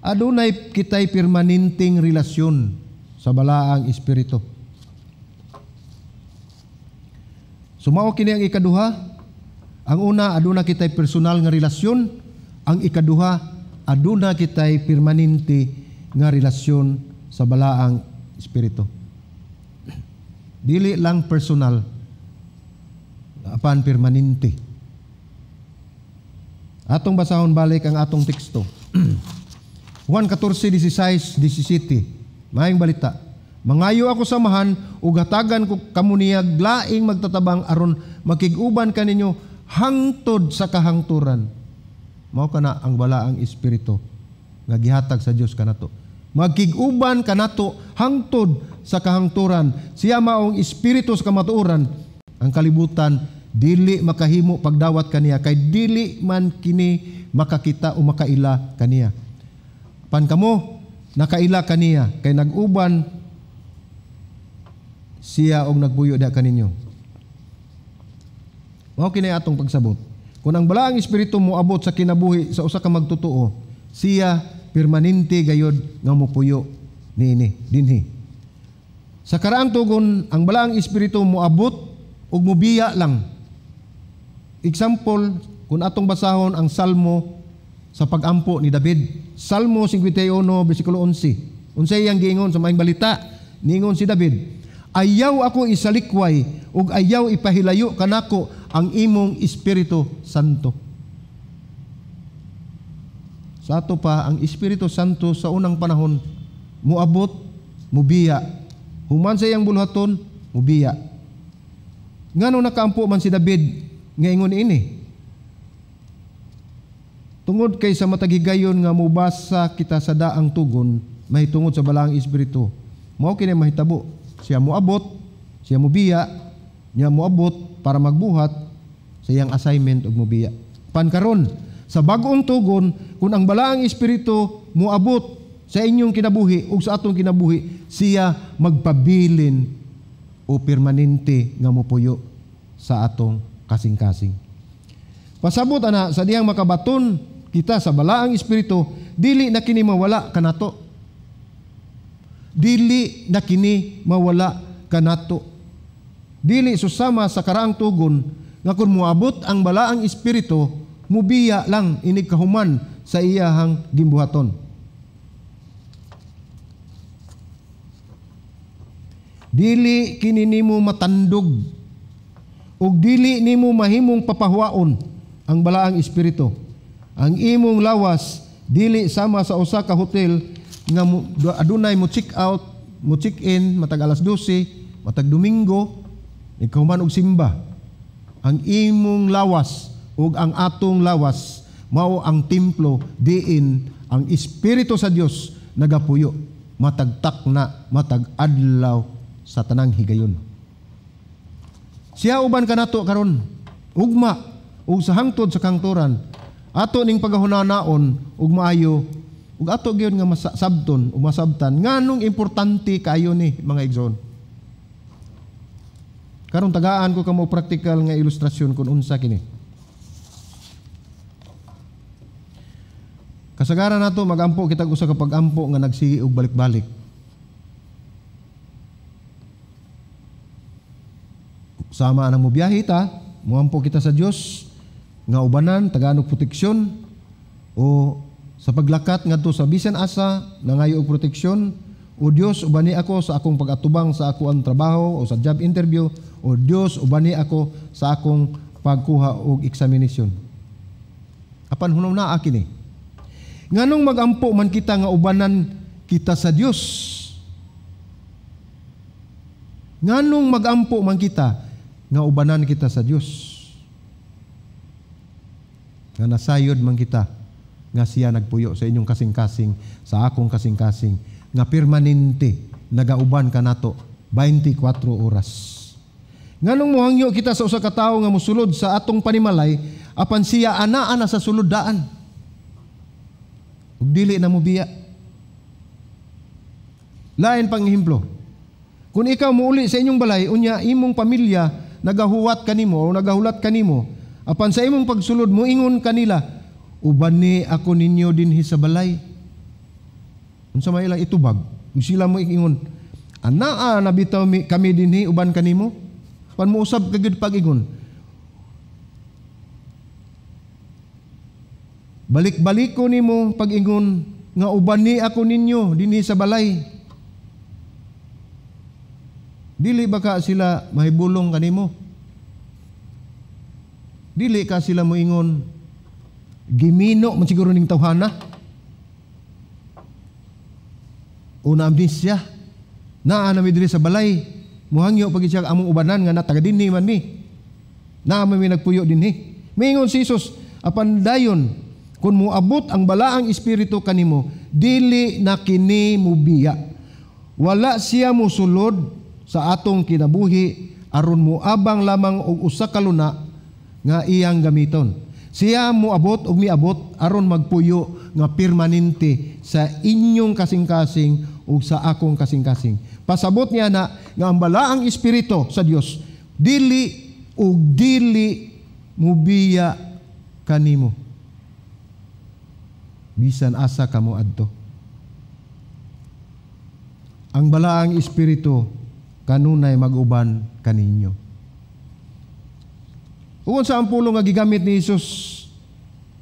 Speaker 1: adunay kitay permanenteng relasyon sa balaang espiritu. Sumao kini ang ikaduha. Ang una, aduna kitay personal nga relasyon. Ang ikaduha, aduna kitay permanente nga relasyon sa balaang espiritu. Dili lang personal, apan permanente. Atong basahon balik ang atong teksto. Juan 14:16, 17. Maayong balita. Mangayo ako samahan ug hatagan ko kamo niya laing magtatabang aron makig-uban kaninyo hangtod sa kahangturan. Mao kana ang balaang espiritu nga gihatag sa Dios kanato. Magkig-uban kanato hangtod sa kahangturan. Siya maong espiritu sa kamatuoran. Ang kalibutan dili makahimo pagdawat kaniya kay dili man kini makakita o makaila kaniya. Pan kamo nakaila kaniya kay nag-uban siya og nagbuyo diha kaninyo. Mao kini atong pagsabot. Kung ang balaang espiritu moabot sa kinabuhi sa usa ka magtotoo, siya permanente gayod nga mopuyo niini dinhi. Sa karaang tugon, ang balaang espiritu moabot ug mobiya lang. Example, kung atong basahon ang Salmo sa pagampo ni David, Salmo 51 bersikulo 11. Unsay iyang giingon sa maayong balita? Niingon si David, ayaw ako isalikway ug ayaw ipahilayo kanako ang imong Espiritu Santo. Sa ato pa, ang Espiritu Santo sa unang panahon muabot, mubiya. Human sa iyang buluhaton, mubiya. Ngano nakaampo man si David nga ingon ini? Tungod kay sa matag higayon nga mubasa kita sa daang tugon, mahitungod sa balaang espiritu, mao kini mahitabo. Siya moabot, siya mobiya, niya moabot para magbuhat sa iyang assignment ug mobiya. Pankaron sa bag-ong tugon, kung ang balaang espiritu moabot sa inyong kinabuhi ug sa atong kinabuhi, siya magpabilin o permanente nga mopuyo sa atong kasing-kasing. Pasabot ana sa diyang makabaton kita sa balaang espiritu, dili na kini mawala kanato. Dili na kini mawala kanato. Dili susama sa karaang tugon nga kun moabot ang balaang espiritu, mubiya lang inig kahuman sa iyahang gimbuhaton. Dili kini nimo matandog ug dili nimo mahimong papahuwaon ang balaang espiritu. Ang imong lawas dili sama sa usa ka hotel nga adunay mo check out, mo check in matag alas 12, matag Domingo, ikaw man og simba. Ang imong lawas ug ang atong lawas mao ang templo diin ang espiritu sa Dios nagapuyo matag takna, matag adlaw sa tanang higayon. Siya uban kanato karon ugma ug sa hangtod sa kangturan ato ning pagahunanaon ug maayo ug ato gyud nga masabton ug masabtan nganong importante kaayo ni mga igsoon. Karon tagaan ko kamo praktikal nga ilustrasyon kun unsa kini. Kasagaran nato magampo kitag usa ka pag-ampo nga nagsige og balik-balik. Sama anang mobiyahe ta, moampo kita sa Dios nga ubanan tagaan og proteksyon, o sa paglakat ngadto sa bisan asa nangayo og proteksyon, o Dios ubani ako sa akong pag-atubang sa ako ang trabaho o sa job interview, o Dios ubani ako sa akong pagkuha og examination. Apan hunaw naa kini. Nganong magampo man kita nga ubanan kita sa Dios? Nganong magampo man kita nga ubanan kita sa Dios? Nga nasayod man kita nga siya nagpuyo sa inyong kasing-kasing, sa akong kasing-kasing, nga permanente nagauban kanato 24 oras. Nganong mohangyo kita sa usa ka tawo nga mosulod sa atong panimalay apan siya ana-ana sa sulod daan ug dili na mobiya? Lain pang ehemplo, kung ikaw muuli sa inyong balay unya imong pamilya nagahuwat kanimo o nagahulat kanimo, apan sa imong pagsulod moingon kanila, uban ni ako ninyo dinhi sa balay. Unsa may ilang itubag? Ug sila mo ingon, anaa nabitaw kami dinhi uban kanimo? Pan mousab ka gyud pag-ingon. Balik-balik ko nimo pag-ingon nga uban ni ako ninyo dinhi sa balay. Dili ba ka sila mahibulong kanimo? Dili ka sila moingon, gimino man siguro ning tawhana. O na amnesia. Naa na mi diri sa balay. Muhangyo pag siya among ubanan nga na taga dinhi man mi. Naa man mi nagpuyo dinhi. Miingon si Jesus, apan dayon kun moabot ang balaang espiritu kanimo, dili na kini mubiya. Wala siya mosulod sa atong kinabuhi aron moabang lamang og usa ka luna nga iyang gamiton. Siya moabot og miabot aron magpuyo nga permanente sa inyong kasing-kasing ug sa akong kasing-kasing. Pasabot niya na nga ang balaang espiritu sa Dios dili ug dili mubiya kanimo bisan asa kamo adto. Ang balaang Espiritu kanunay mag-uban kaninyo. Ug unsa ang pulong nga gigamit ni Hesus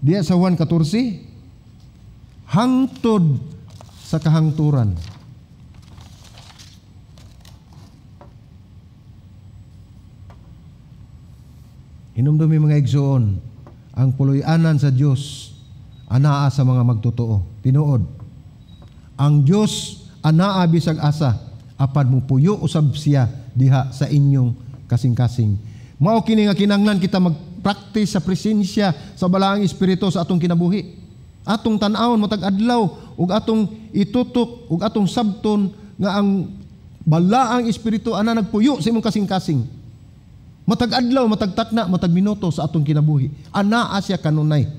Speaker 1: diya sa Juan 14? Hangtod sa kahangturan. Hinumdumi mga igsoon, ang puloy-anan sa Dios anaa sa mga magtotoo. Tinuod, ang Dios anaa bisag asa, apan mupuyo usab siya diha sa inyong kasing-kasing. Mao kini nga kinahanglan kita magpraktis sa presensya sa Balaang Espiritu sa atong kinabuhi. Atong tan-awon matag adlaw ug atong itutok ug atong sabton nga ang Balaang Espiritu ana nagpuyo sa imong kasing-kasing. Matag adlaw, matag takna, matag minuto sa atong kinabuhi. Anaa siya kanunay.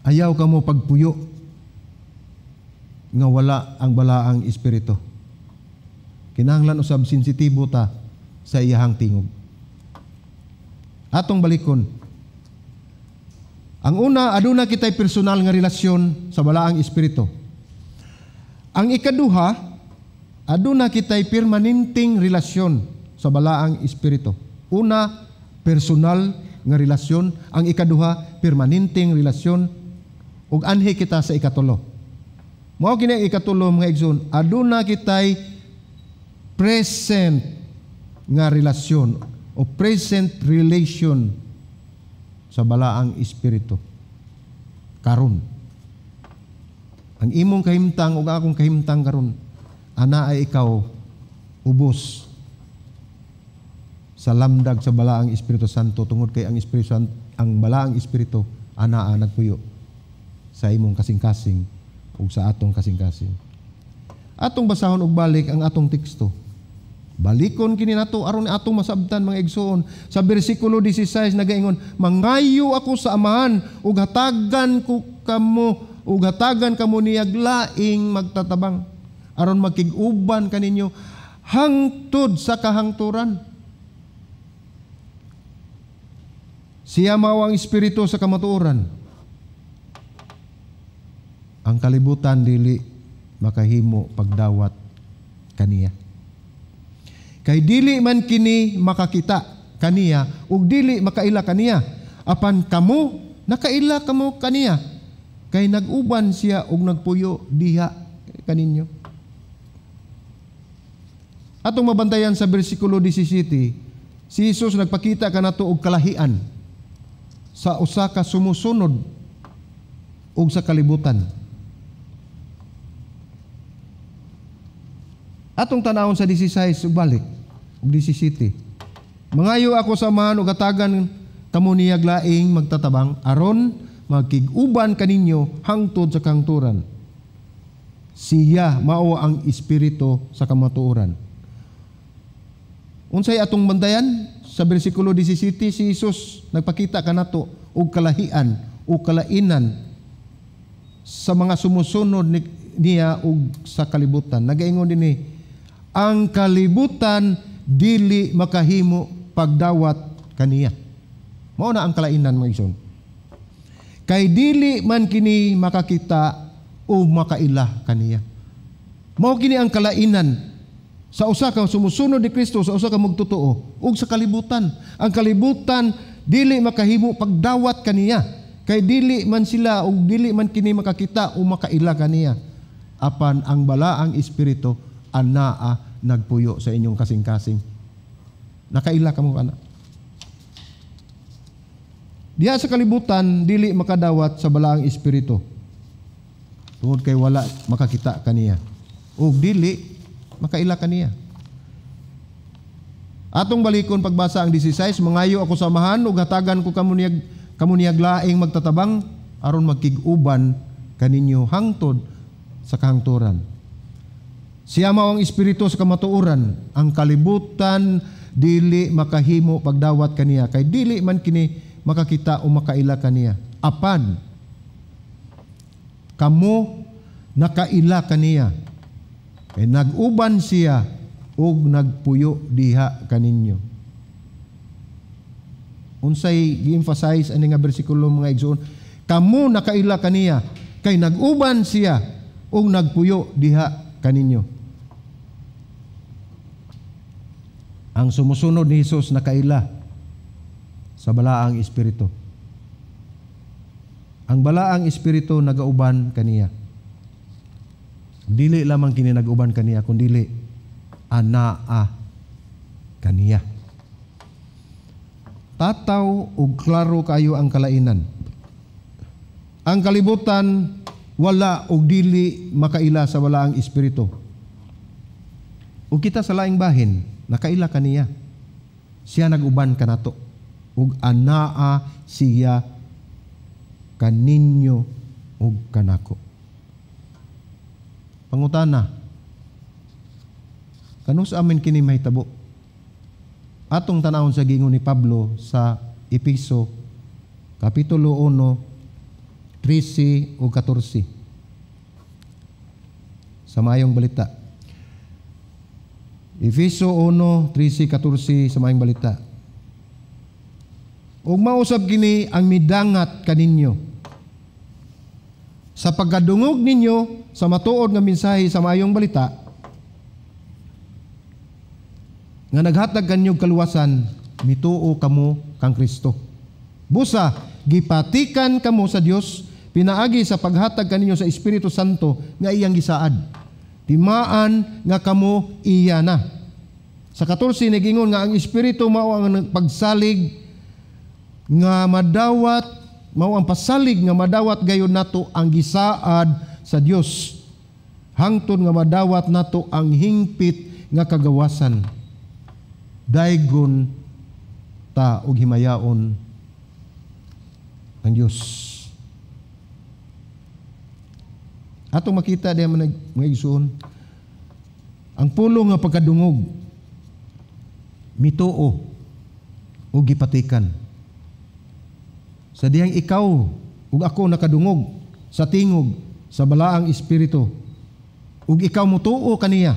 Speaker 1: Ayaw kamo pagpuyo nga wala ang Balaang Espiritu. Kinahanglan usab sensitibo ta sa iyahang tingog. Atong balikon. Ang una, aduna kitay personal nga relasyon sa Balaang Espiritu. Ang ikaduha, aduna kitay permanenteng relasyon sa Balaang Espiritu. Una, personal nga relasyon. Ang ikaduha, permanenteng relasyon. Ug anhi kita sa ikatulo. Mao kini ang ikatulo mga igsoon, aduna kitay present nga relasyon o present relation sa Balaang Espiritu. Karon, ang imong kahimtang ug akong kahimtang karon, ana ay ikaw ubos sa lamdag sa Balaang Espiritu Santo, tungod kay ang Espiritu Santo, ang Balaang Espiritu anaa nagpuyo sa imong kasing-kasing ug sa atong kasing-kasing. Atong basahon og balik ang atong teksto. Balikon kini nato aron atong masabtan mga igsoon. Sa bersikulo 16 nagaingon, mangayo ako sa Amahan ug hatagan ko kamo ug hatagan kamo niyag laing magtatabang aron magkig-uban kaninyo hangtod sa kahangturan. Siya mao ang Espiritu sa kamatuoran. Ang kalibutan dili makahimo pagdawat kaniya. Kay dili man kini makakita kaniya ug dili makaila kaniya, apan kamo nakaila kamo kaniya, kay nag-uban siya ug nagpuyo diha kaninyo. Atong mabantayan sa bersikulo 17, si Jesus nagpakita kanato og kalahian sa usa ka sumusunod ug sa kalibutan. Atong tanawon sa 16 ug balik ug 17. Mangayo ako sa Amahan ug hatagan kamo niyag laing magtatabang aron magkig-uban kaninyo hangtod sa kahangturan. Siya mao ang Espiritu sa kamatuoran. Unsay atong bantayan sa bersikulo 17, si Jesus nagpakita kanato og kalahian o kalainan sa mga sumusunod niya ug sa kalibutan. Nagaingon dinhi, ang kalibutan dili makahimo pagdawat kaniya. Mao na ang kalainan mga igsoon. Kay dili man kini makakita o makaila kaniya. Mao kini ang kalainan sa usa ka sumusunod ni Kristo, sa usa ka magtotoo ug sa kalibutan. Ang kalibutan dili makahimo pagdawat kaniya. Kay dili man sila ug dili man kini makakita o makaila kaniya. Apan ang Balaang Espiritu anaa nagpuyo sa inyong kasing-kasing. Nakaila kamo kana. Diha sa kalibutan dili makadawat sa Balaang Espiritu tungod kay wala makakita kaniya ug dili makaila kaniya. Atong balikon pagbasa ang 16, mangayo ako sa Amahan ug hatagan ko kamo niyag laing magtatabang aron magkig-uban kaninyo hangtod sa kahangturan. Siya mao ang Espiritu sa kamatuoran. Ang kalibutan dili makahimo pagdawat kaniya, kay dili man kini makakita o makaila kaniya. Apan kamo nakaila kaniya, kay nag-uban siya ug nagpuyo diha kaninyo. Unsay gi-emphasize ani nga bersikulo, mga igsoon? Kamo nakaila kaniya kay nag-uban siya ug nagpuyo diha kaninyo. Ang sumusunod ni Hesus nakaila sa balaang espiritu. Ang balaang espiritu nagauban kaniya. Dili lamang kini nag-uban kaniya, kundili anaa kaniya. Tataw ug klaro kayo ang kalainan. Ang kalibutan wala og dili makaila sa balaang espiritu. Ug kita sa laing bahin nakaila kaniya. Siya nag-uban kanato ug anaa siya kaninyo ug kanako. Pangutana, kanus amin kini mahitabo? Atong tanawon sa giingon ni Pablo sa Epeso kapitulo 1, 13 ug 14. Sa maayong balita. Efeso 1, 13, 14 sa maayong balita. Ug mausab kini ang midangat kaninyo sa pagkadungog ninyo sa matuod nga mensahe sa maayong balita nga naghatag kanyo kaluwasan, mituo kamo kang Kristo. Busa gipatikan kamo sa Dios pinaagi sa paghatag kaninyo sa Espiritu Santo nga iyang gisaad. Timaan nga kamo iya na. Sa 14 nagingon nga ang Espiritu mao ang pagsalig nga madawat, mao ang pasalig nga madawat gayon nato ang gisaad sa Dios, hangtod nga madawat nato ang hingpit nga kagawasan. Daygon ta og himayaon ang Dios. Atong makita diha man mga igsoon, ang pulong nga pagkadungog, mituo o gipatikan. Sa dihang ikaw ug ako nakadungog sa tingog sa balaang espiritu ug ikaw mutuo kaniya,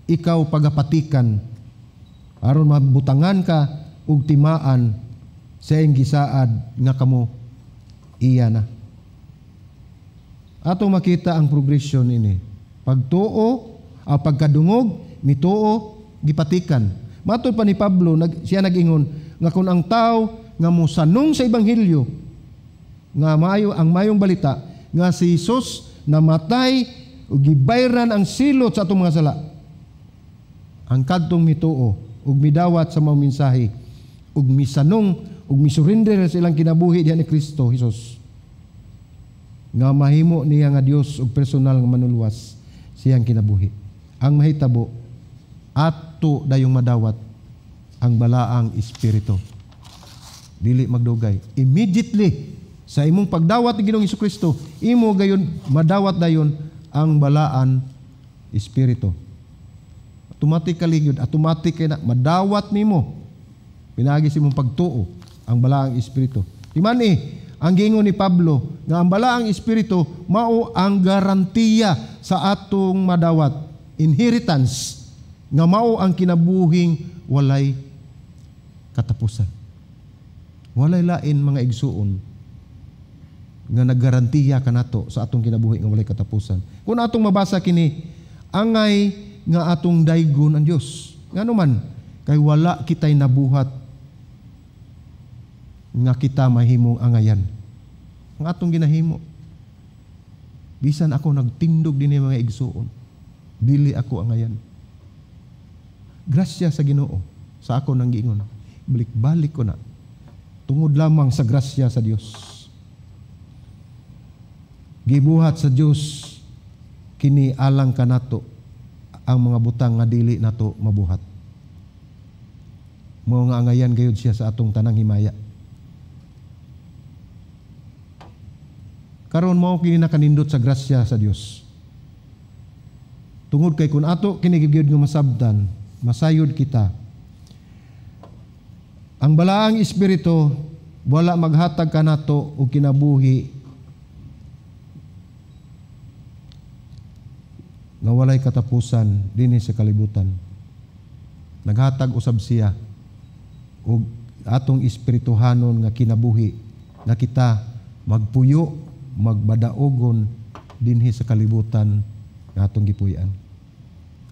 Speaker 1: ikaw pagapatikan aron mabutangan ka ug timaan sa iyang gisaad nga kamo iya na. Atong makita ang progression ini. Pagtuo, pagkadungog, mituo, gipatikan. Matod pa ni Pablo, siya nag-ingon nga kung ang tao nga mosanong sa ebanghelyo nga maayo ang mayong balita nga si Jesus namatay ug gibayran ang silot sa atong mga sala, ang kadtong mituo ug midawat sa maong mensahe ug misanong ug misurrender sa ilang kinabuhi diha ni Kristo Jesus nga mahimo niya nga Dios ug personal nga manuluwas siyang kinabuhi. Ang mahitabo ato dayong madawat ang balaang espiritu. Dili magdugay. Immediately sa imong pagdawat ni Ginoong Hesukristo, imo gayon madawat dayon ang balaan espiritu. Automatically gyud, automatic kay na madawat nimo pinaagi sa imong pagtuo ang balaang espiritu. Di man ang giingon ni Pablo nga ang balaang espiritu mao ang garantiya sa atong madawat, inheritance nga mao ang kinabuhing walay katapusan. Walay lain mga igsuon nga naggarantiya kanato sa atong kinabuhi nga walay katapusan. Kung atong mabasa kini, angay nga atong daygon ang Dios. Ngano man kay wala kitay nabuhat nga kita mahimong angayan. Ang atong ginahimo, bisan ako nagtindog dinhi mga igsuon, dili ako angayan. Grasya sa Ginoo sa ako nang giingon, balik-balik ko na tungod lamang sa grasya sa Dios. Gibuhat sa Dios kini alang kanato ang mga butang nga dili nato mabuhat. Mao nga angayan gayud siya sa atong tanang himaya. Karon mao kini nakanindot sa grasya sa Dios. Tungod kay kun ato kini gyud nga masabtan, masayod kita. Ang balaang espiritu wala maghatag kanato og kinabuhi nga walay katapusan dinhi sa kalibutan. Naghatag usab siya og atong espirituhanon nga kinabuhi nga kita magpuyo, magbadaogon dinhi sa kalibutan nga atong gipuy-an.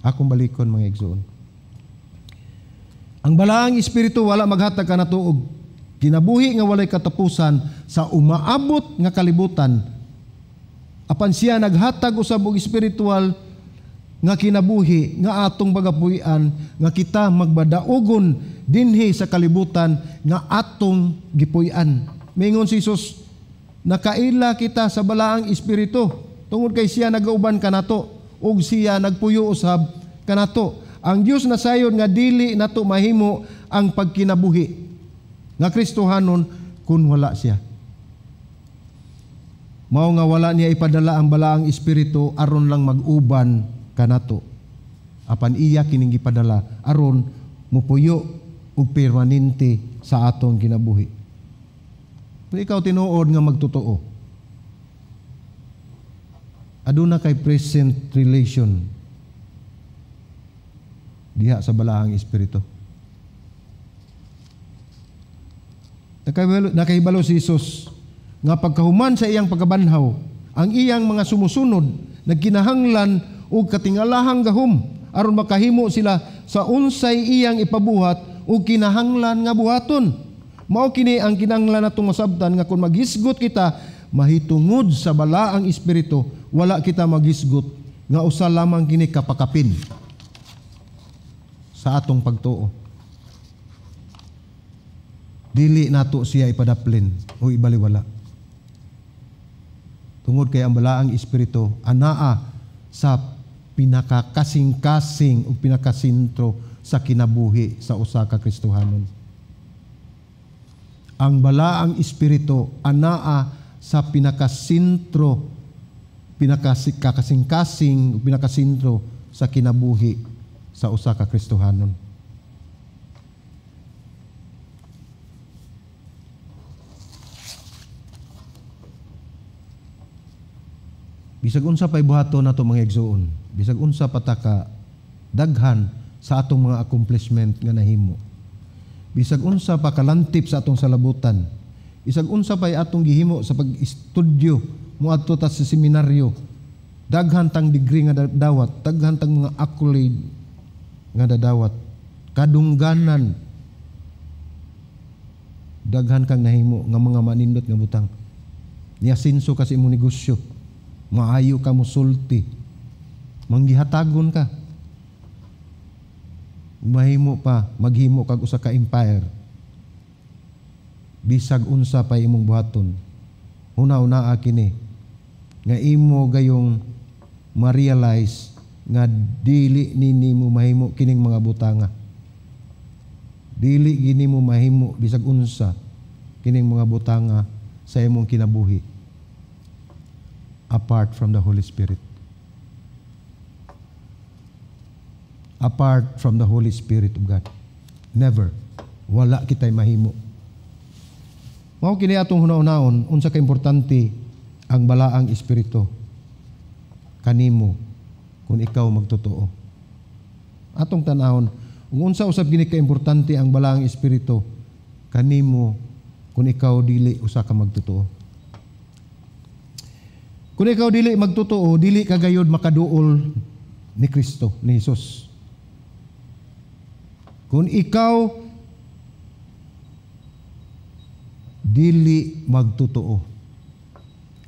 Speaker 1: Akong balikon, mga igsoon. Ang balaang espiritu wala maghatag kanato og kinabuhi nga walay katapusan sa umaabot nga kalibutan. Apan siya naghatag usab og espiritual nga kinabuhi nga atong pagapuy-an nga kita magbadaogon dinhi sa kalibutan nga atong gipuy-an. Mingon si Jesus, nakaila kita sa balaang espiritu tungod kay siya nagauban kanato ug siya nagpuyo usab kanato. Ang Dios nasayod nga dili nato mahimo ang pagkinabuhi nga Kristohanon kun wala siya. Mao nga wala niya ipadala ang balaang espiritu aron lang mag-uban kanato. Apan iya kining gipadala aron mupuyo og permanente sa atong kinabuhi. Kung ikaw tinuod nga magtotoo, aduna kay present relation diha sa balaang espiritu. Nakahibalo si Jesus nga pagkahuman sa iyang pagkabanhaw, ang iyang mga sumusunod nagkinahanglan og katingalahang gahom aron makahimo sila sa unsay iyang ipabuhat og kinahanglan nga buhaton. Mao kini ang kinahanglan natong masabtan nga kung maghisgot kita mahitungod sa balaang espiritu, wala kita maghisgot nga usa lamang kini kapakapin sa atong pagtuo. Dili nato siya ipadaplin o ibaliwala. Tungod kay ang balaang espiritu anaa sa pinakakasing-kasing o pinakasentro sa kinabuhi sa usa ka Kristohanon. Ang balaang espiritu anaa sa pinakasentro, pinakakasing-kasing o pinakasentro sa kinabuhi sa usa ka Kristohanon. Bisag unsa pa'y buhaton nato, mga igsoon, bisag unsa pa ta ka daghan sa atong mga accomplishment nga nahimo, bisag unsa pa kalantip sa atong salabutan, bisag unsa pa'y atong gihimo sa pag-estudyo moadto ta sa seminaryo, daghan tang degree nga dawat, daghan tang mga accolade nga dadawat, kadungganan, daghan kang nahimo nga mga manindot nga butang. Niasinso ka sa imong negosyo, maayo ka mosulti, manggihatagon ka, mahimo pa, maghimo kag usa ka empire. Bisag unsa pa imong buhaton, huna-hunaa kini nga imo gayong ma-realize nga dili nini mo mahimo kining mga butanga. Dili gini mo mahimo bisag unsa kining mga butanga sa imong kinabuhi apart from the Holy Spirit. Apart from the Holy Spirit of God. Never. Wala kita'y mahimo. Mao kini atong huna-hunaon unsa ka importante ang balaang espiritu kanimo kung ikaw magtotoo. Atong tan-awon kung unsa usab kini ka importante ang balaang espiritu kanimo kung ikaw dili usa ka magtotoo. Kung ikaw dili magtotoo, dili ka gayod makaduol ni Kristo, ni Jesus. Kung ikaw dili magtotoo,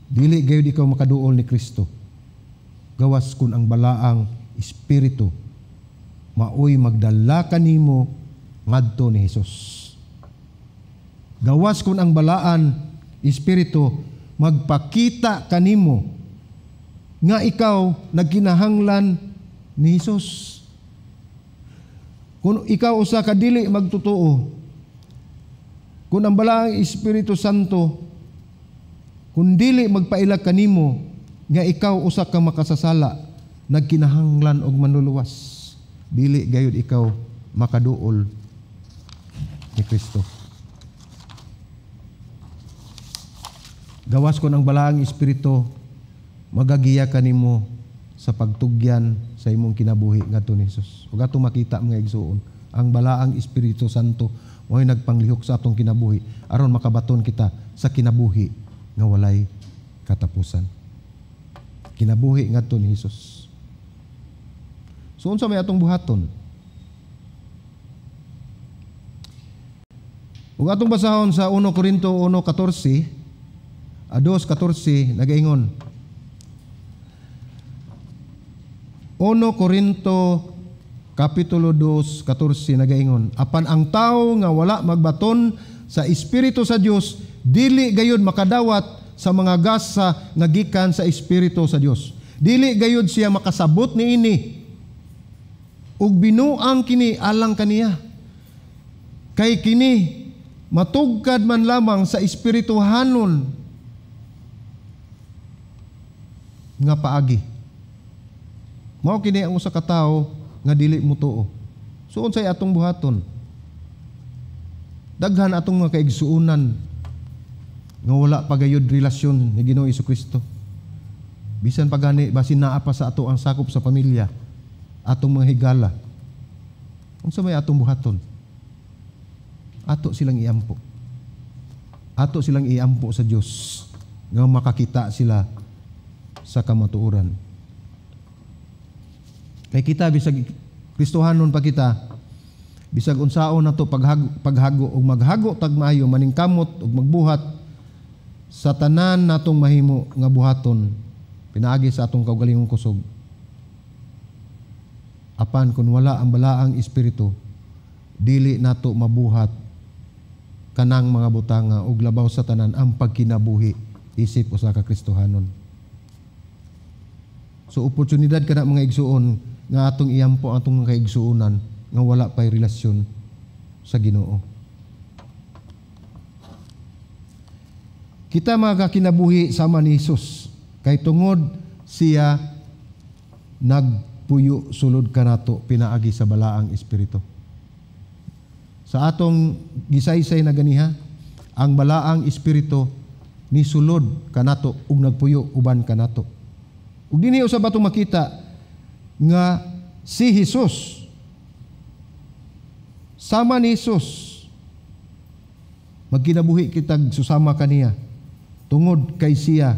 Speaker 1: dili gayud ikaw makaduol ni Kristo. Gawas kun ang balaang espiritu maoy magdala kanimo ngadto ni Jesus. Gawas kun ang balaan espiritu magpakita kanimo nga ikaw nagkinahanglan ni Jesus. Kung ikaw usa ka dili magtotoo, kung ang balaang Espiritu Santo kung dili magpaila kanimo nga ikaw usa ka makasasala, nagkinahanglan og manluluwas, dili gayud ikaw makaduol ni Kristo. Gawas kon ang balaang Espiritu magagiya kanimo sa pagtugyan sa imong kinabuhi ngadto ni Jesus. Ug atong makita, mga igsoon, ang balaang Espiritu Santo Mo'y nagpanglihok sa atong kinabuhi aron makabaton kita sa kinabuhi nga walay katapusan. Kinabuhi ngadto ni Hesus. So unsa may atong buhaton? Ug atong basahon sa 1 Korinto 1:14, 2:14 nagaingon. 1 Korinto Kapitulo 2:14 nagaingon, apan ang tawo nga wala magbaton sa Espiritu sa Dios, dili gayud makadawat sa mga gasa nga gikan sa Espiritu sa Dios. Dili gayud siya makasabot niini. Ug binuang kini alang kaniya. Kay kini matugkad man lamang sa espirituhanon nga paagi. Mao kini ang usa ka tawo nga dili motuo. So unsay atong buhaton? Daghan atong mga kaigsuonan nga wala pa gayud relasyon ni Ginoong Jesucristo. Bisan pa gani basin naa pa sa ato ang sakop sa pamilya, atong mga higala. Unsa may atong buhaton? Ato silang iampo. Ato silang iampo sa Dios nga makakita sila sa kamatuoran. Kay kita bisag Kristohanon pa kita, bisag unsaon nato paghago og maghago tag maayo, maningkamot og magbuhat sa tanan natong mahimo nga buhaton pinaagi sa atong kaugalingong kusog. Apan kun wala ang balaang espiritu, dili nato mabuhat kanang mga butanga og labaw sa tanan ang pagkinabuhi isip usa ka Kristohanon. So oportunidad kana mga igsuon nga atong iampo atong mga kaigsuonan nga wala pay relasyon sa Ginoo. Kita magakinabuhi sama ni Hesus kay tungod siya nagpuyo sulod kanato pinaagi sa balaang espiritu. Sa atong gisaysay na ganiha, ang balaang espiritu ni sulod kanato ug nagpuyo uban kanato. Ug dinhi usab atong makita nga si Hesus sama ni Hesus magkinabuhi kitag susama kaniya tungod kay siya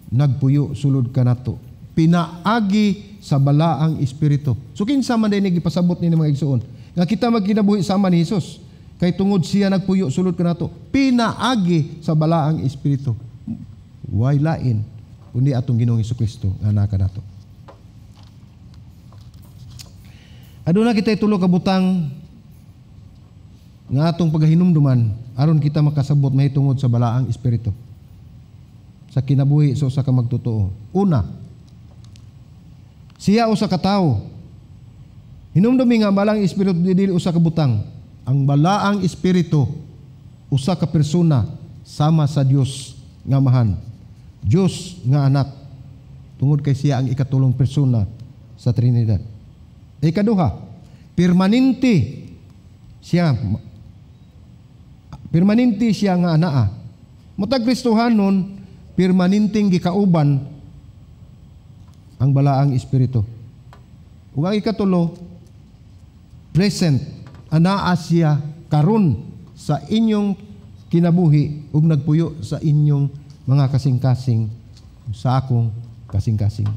Speaker 1: nagpuyo sulod kanato pinaagi sa balaang espiritu. So kinsa man din gipasabot ni mga igsuon nga kita magkinabuhi sama ni Hesus kay tungod siya nagpuyo sulod kanato pinaagi sa balaang espiritu. Way lain kundi atong Ginoong Hesukristo nga naa kanato. Aduna kita tulo ka butang nga atong pagahinumduman aron kita makasabot mahitungod sa balaang espiritu sa kinabuhi sa usa ka magtotoo. Una, siya usa ka tawo. Hinumdumi nga ang balaang espiritu dili usa ka butang. Ang balaang espiritu usa ka persona sama sa Dios nga Amahan, Dios nga Anak, tungod kay siya ang ikatulong persona sa Trinidad. Ikaduha, permanente siya nga anaa. Matag Kristohanon, permanenteng gikauban ang balaang espiritu. Ug ang ikatulo, present, anaa siya karon sa inyong kinabuhi ug nagpuyo sa inyong mga kasing-kasing, sa akong kasing-kasing.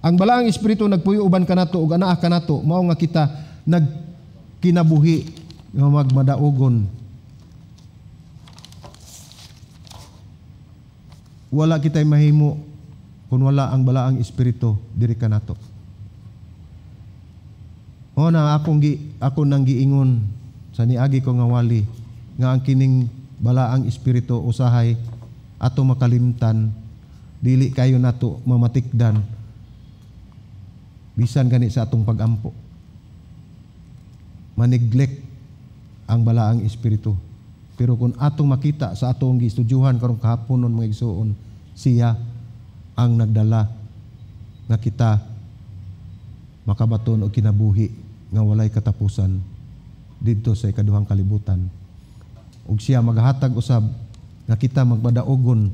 Speaker 1: Ang balaang espiritu nagpuyo uban kanato ug anaa kanato, mao nga kita nagkinabuhi nga magmadaugon. Wala kita'y mahimo kung wala ang balaang espiritu diri kanato. O na ako nang giingon sa niagi ko nga wali nga ang kining balaang espiritu usahay ato makalimtan, dili kayo nato mamatikdan bisan gani sa atong pagampo. Maneglect ang balaang espiritu. Pero kung atong makita sa atong gistudyuhan karong kahaponon mga igsuon, siya ang nagdala nga kita makabaton og kinabuhi nga walay katapusan didto sa ikaduhang kalibutan. Ug siya maghatag usab nga kita magmadaogon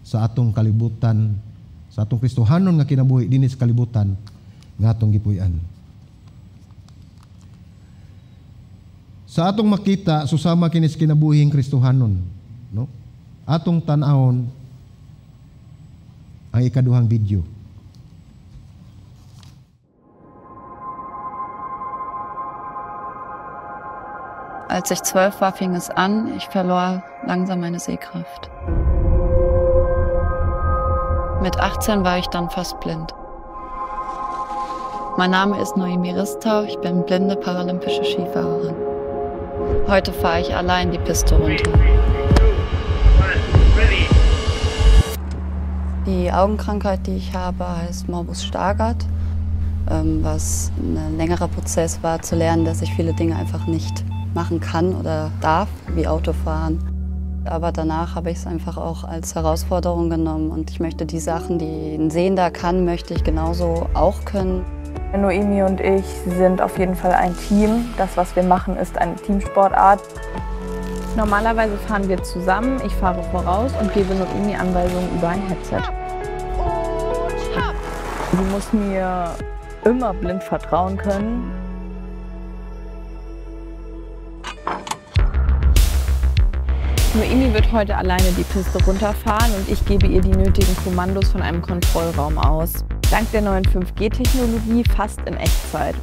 Speaker 1: sa atong kalibutan, sa atong Kristohanon nga kinabuhi dinhi sa kalibutan nga atong gipuy-an. Sa atong makita, susama kini sa kinabuhing Kristohanon, no? Atong tan-awon ang ikaduhang video.
Speaker 12: Als ich 12 war, fing es an. Ich verlor langsam meine Sehkraft. Mit 18 war ich dann fast blind. Mein Name ist Noemi Ristau, ich bin blinde paralympische Skifahrerin. Heute fahre ich allein die Piste runter. 3, 2, 1, ready. Die Augenkrankheit, die ich habe, heißt Morbus Stargardt, was ein längerer Prozess war, zu lernen, dass ich viele Dinge einfach nicht machen kann oder darf, wie Autofahren. Aber danach habe ich es einfach auch als Herausforderung genommen und ich möchte die Sachen, die ein Sehender kann, möchte ich genauso auch können.
Speaker 13: Noemi und ich sind auf jeden Fall ein Team. Das, was wir machen, ist eine Teamsportart.
Speaker 14: Normalerweise fahren wir zusammen. Ich fahre voraus und gebe Noemi Anweisungen über ein Headset.
Speaker 13: Sie muss mir immer blind vertrauen können.
Speaker 14: Noemi wird heute alleine die Piste runterfahren und ich gebe ihr die nötigen Kommandos von einem Kontrollraum aus. Dank der neuen 5G-Technologie fast in Echtzeit.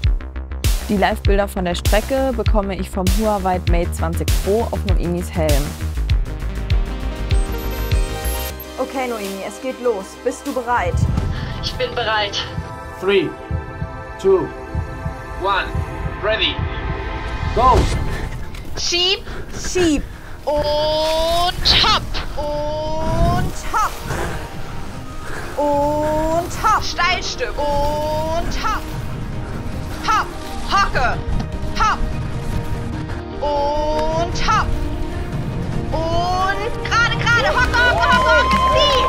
Speaker 14: Die Live-Bilder von der Strecke bekomme ich vom Huawei Mate 20 Pro auf Noemis Helm.
Speaker 15: Okay, Noemi, es geht los. Bist du bereit?
Speaker 11: Ich bin bereit.
Speaker 3: 3, 2, 1, ready, go!
Speaker 15: Schieb, schieb und hopp und hopp und hopp. Steilstück und hopp, hopp, Hocke, hopp und hopp und gerade, gerade, Hocke, Hocke, Hocke, Hocke, zieh!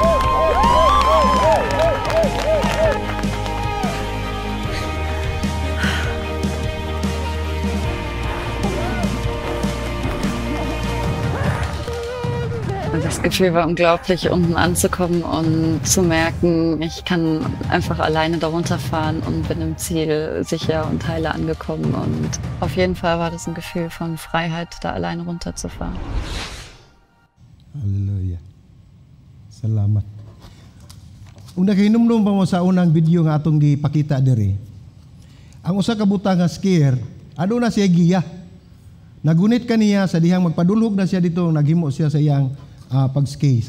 Speaker 12: Das Gefühl war unglaublich, unten anzukommen und zu merken, ich kann einfach alleine da runterfahren und bin im Ziel sicher und heile angekommen. Und auf jeden Fall war das ein Gefühl von Freiheit, da alleine runterzufahren.
Speaker 1: Hallelujah. Salamat. Kung nakahinumdum pa mo sa unang video nga atong gipakita diri, ang usa ka butang nga skier, aduna siya giya. Nagunit kaniya sa dihang magpadulhog na siya dito, naghimo siya sa iyang pag-ski.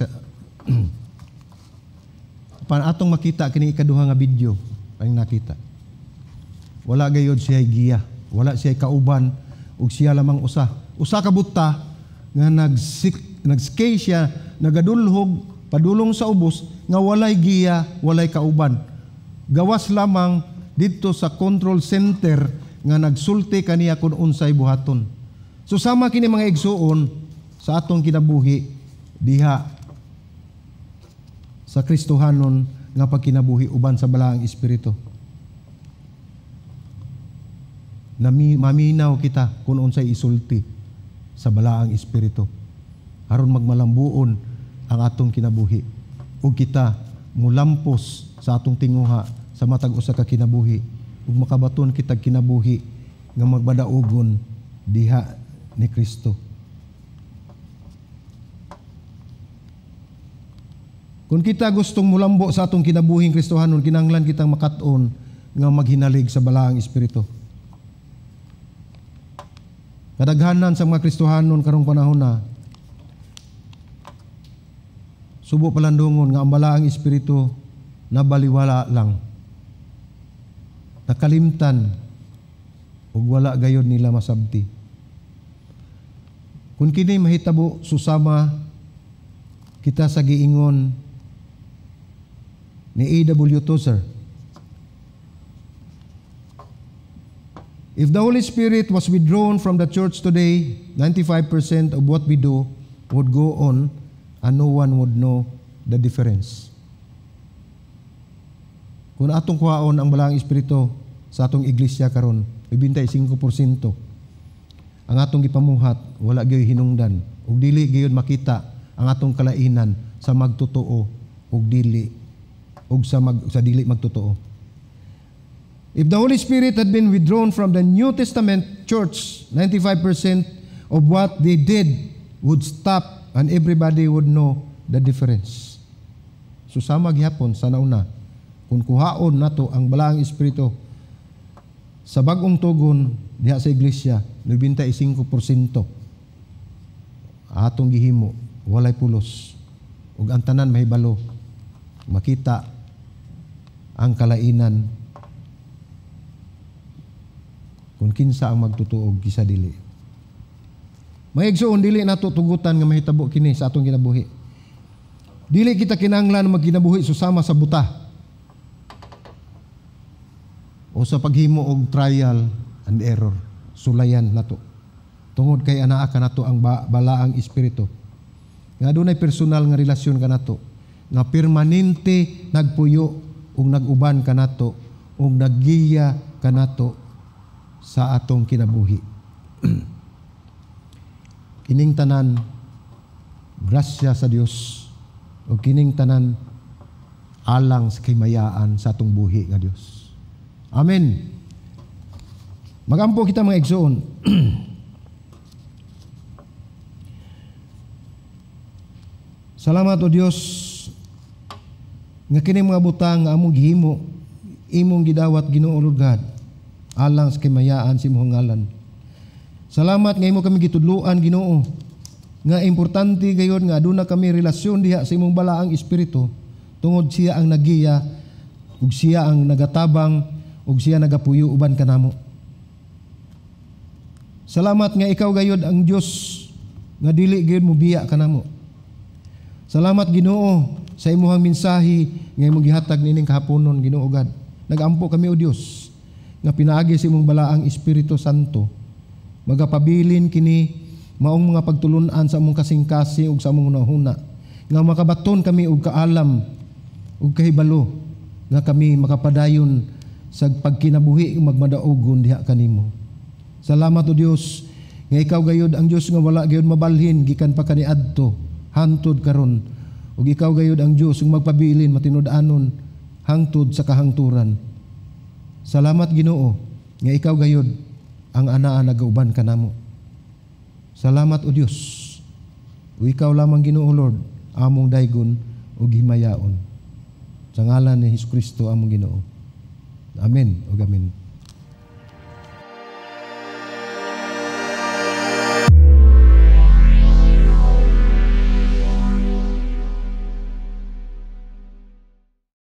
Speaker 1: Pan atong makita kini ikaduha nga video, ang nakita. Wala gayod siya giya, wala siya kauban ug siya lamang usa. Usa ka buta nga nag-ski siya, nagadulhog padulong sa ubos nga walay giya, walay kauban. Gawas lamang didto sa control center nga nagsulti kaniya kun unsay buhaton. So sama kini mga igsuon sa atong kinabuhi diha sa Kristohanon nga pagkinabuhi uban sa Balaang Espiritu. Maminaw kita kung unsay isulti sa Balaang Espiritu aron magmalambuon ang atong kinabuhi ug kita mulampos sa atong tinguha sa matag usa ka kinabuhi ug makabaton kitag kinabuhi nga magbadaugon diha ni Kristo. Kung kita gustong mulambo sa atong kinabuhing Kristohanon, kinahanglan kitang makat-on nga maghinalig sa Balaang Espiritu. Kadaghanan sa mga Kristohanon karong panahon na subo palandungon nga ang Balaang Espiritu nabaliwala lang. Nakalimtan ug wala gayod nila masabti. Kung kini mahitabo susama kita sa giingon ni A.W. Tozer. If the Holy Spirit was withdrawn from the church today, 95% of what we do would go on and no one would know the difference. Kung atong kuhaon ang Balaang Espiritu sa atong iglesia karon, 95% ang atong gipamuhat wala gyud hinungdan ug dili gyud makita ang atong kalainan sa magtotoo ug dili ug sa dili magtotoo. If the Holy Spirit had been withdrawn from the New Testament church, 95% of what they did would stop and everybody would know the difference. So sama gihapon sa nauna, kung kuhaon nato ang Balaang Espiritu sa Bagong Tugon diha sa iglesia, 95% atong gihimo walay pulos ug ang tanan mahibalo, makita ang kalainan kung kinsa ang magtutuog, kinsa dili. Mga igsoon, dili nato tugutan nga mahitabo kini sa atong kinabuhi. Dili kita kinahanglan magkinabuhi susama sa buta o sa paghimo og trial and error. Sulayan nato. Tungod kay anaa kanato ang Balaang Espiritu. Nga adunay personal nga relasyon kanato, nga permanente nagpuyo ug nag-uban kanato ug naggiya kanato sa atong kinabuhi. Kining tanan grasya sa Dios ug kining tanan alang sa kahimayaan sa atong buhi nga Dios. Amen. Magampo kita, mga igsoon. Salamat, O Dios, nga kini mga butang nga among gihimo, imong gidawat, Ginoo Lord God, alang sa kahimayaan sa imong ngalan. Salamat nga imo kami gitudloan, Ginoo, nga importante gayon nga aduna kami relasyon diha sa imong Balaang Espiritu, tungod siya ang nagiya ug siya ang nagatabang ug siya nagapuyo uban kanamo. Salamat nga ikaw gayod ang Dios nga dili gayud mobiya kanamo. Salamat, Ginoo, sa imong mensahe nga imong gihatag niining kahaponon, Ginoo God. Nagampo kami, o Dios, nga pinaagi sa imong Balaang Espiritu Santo magapabilin kini maong mga pagtulun-an sa among kasing-kasing ug sa among hunahuna, nga makabaton kami og kaalam ug kahibalo nga kami makapadayon sa pagkinabuhi magmadaogon diha kanimo. Salamat, O Dios, nga ikaw gayud ang Dios nga wala gayud mabalhin gikan pa kaniadto hantod karon, ug ikaw gayud ang Dios nga magpabilin matinud-anon hangtod sa kahangturan. Salamat, Ginoo, nga ikaw gayud ang anaa nagauban kanamo. Salamat, O Dios. Ug ikaw lamang, Ginoo Lord, among daygon ug himayaon. Sa ngalan ni Hesus Kristo among Ginoo. Amen ug amen.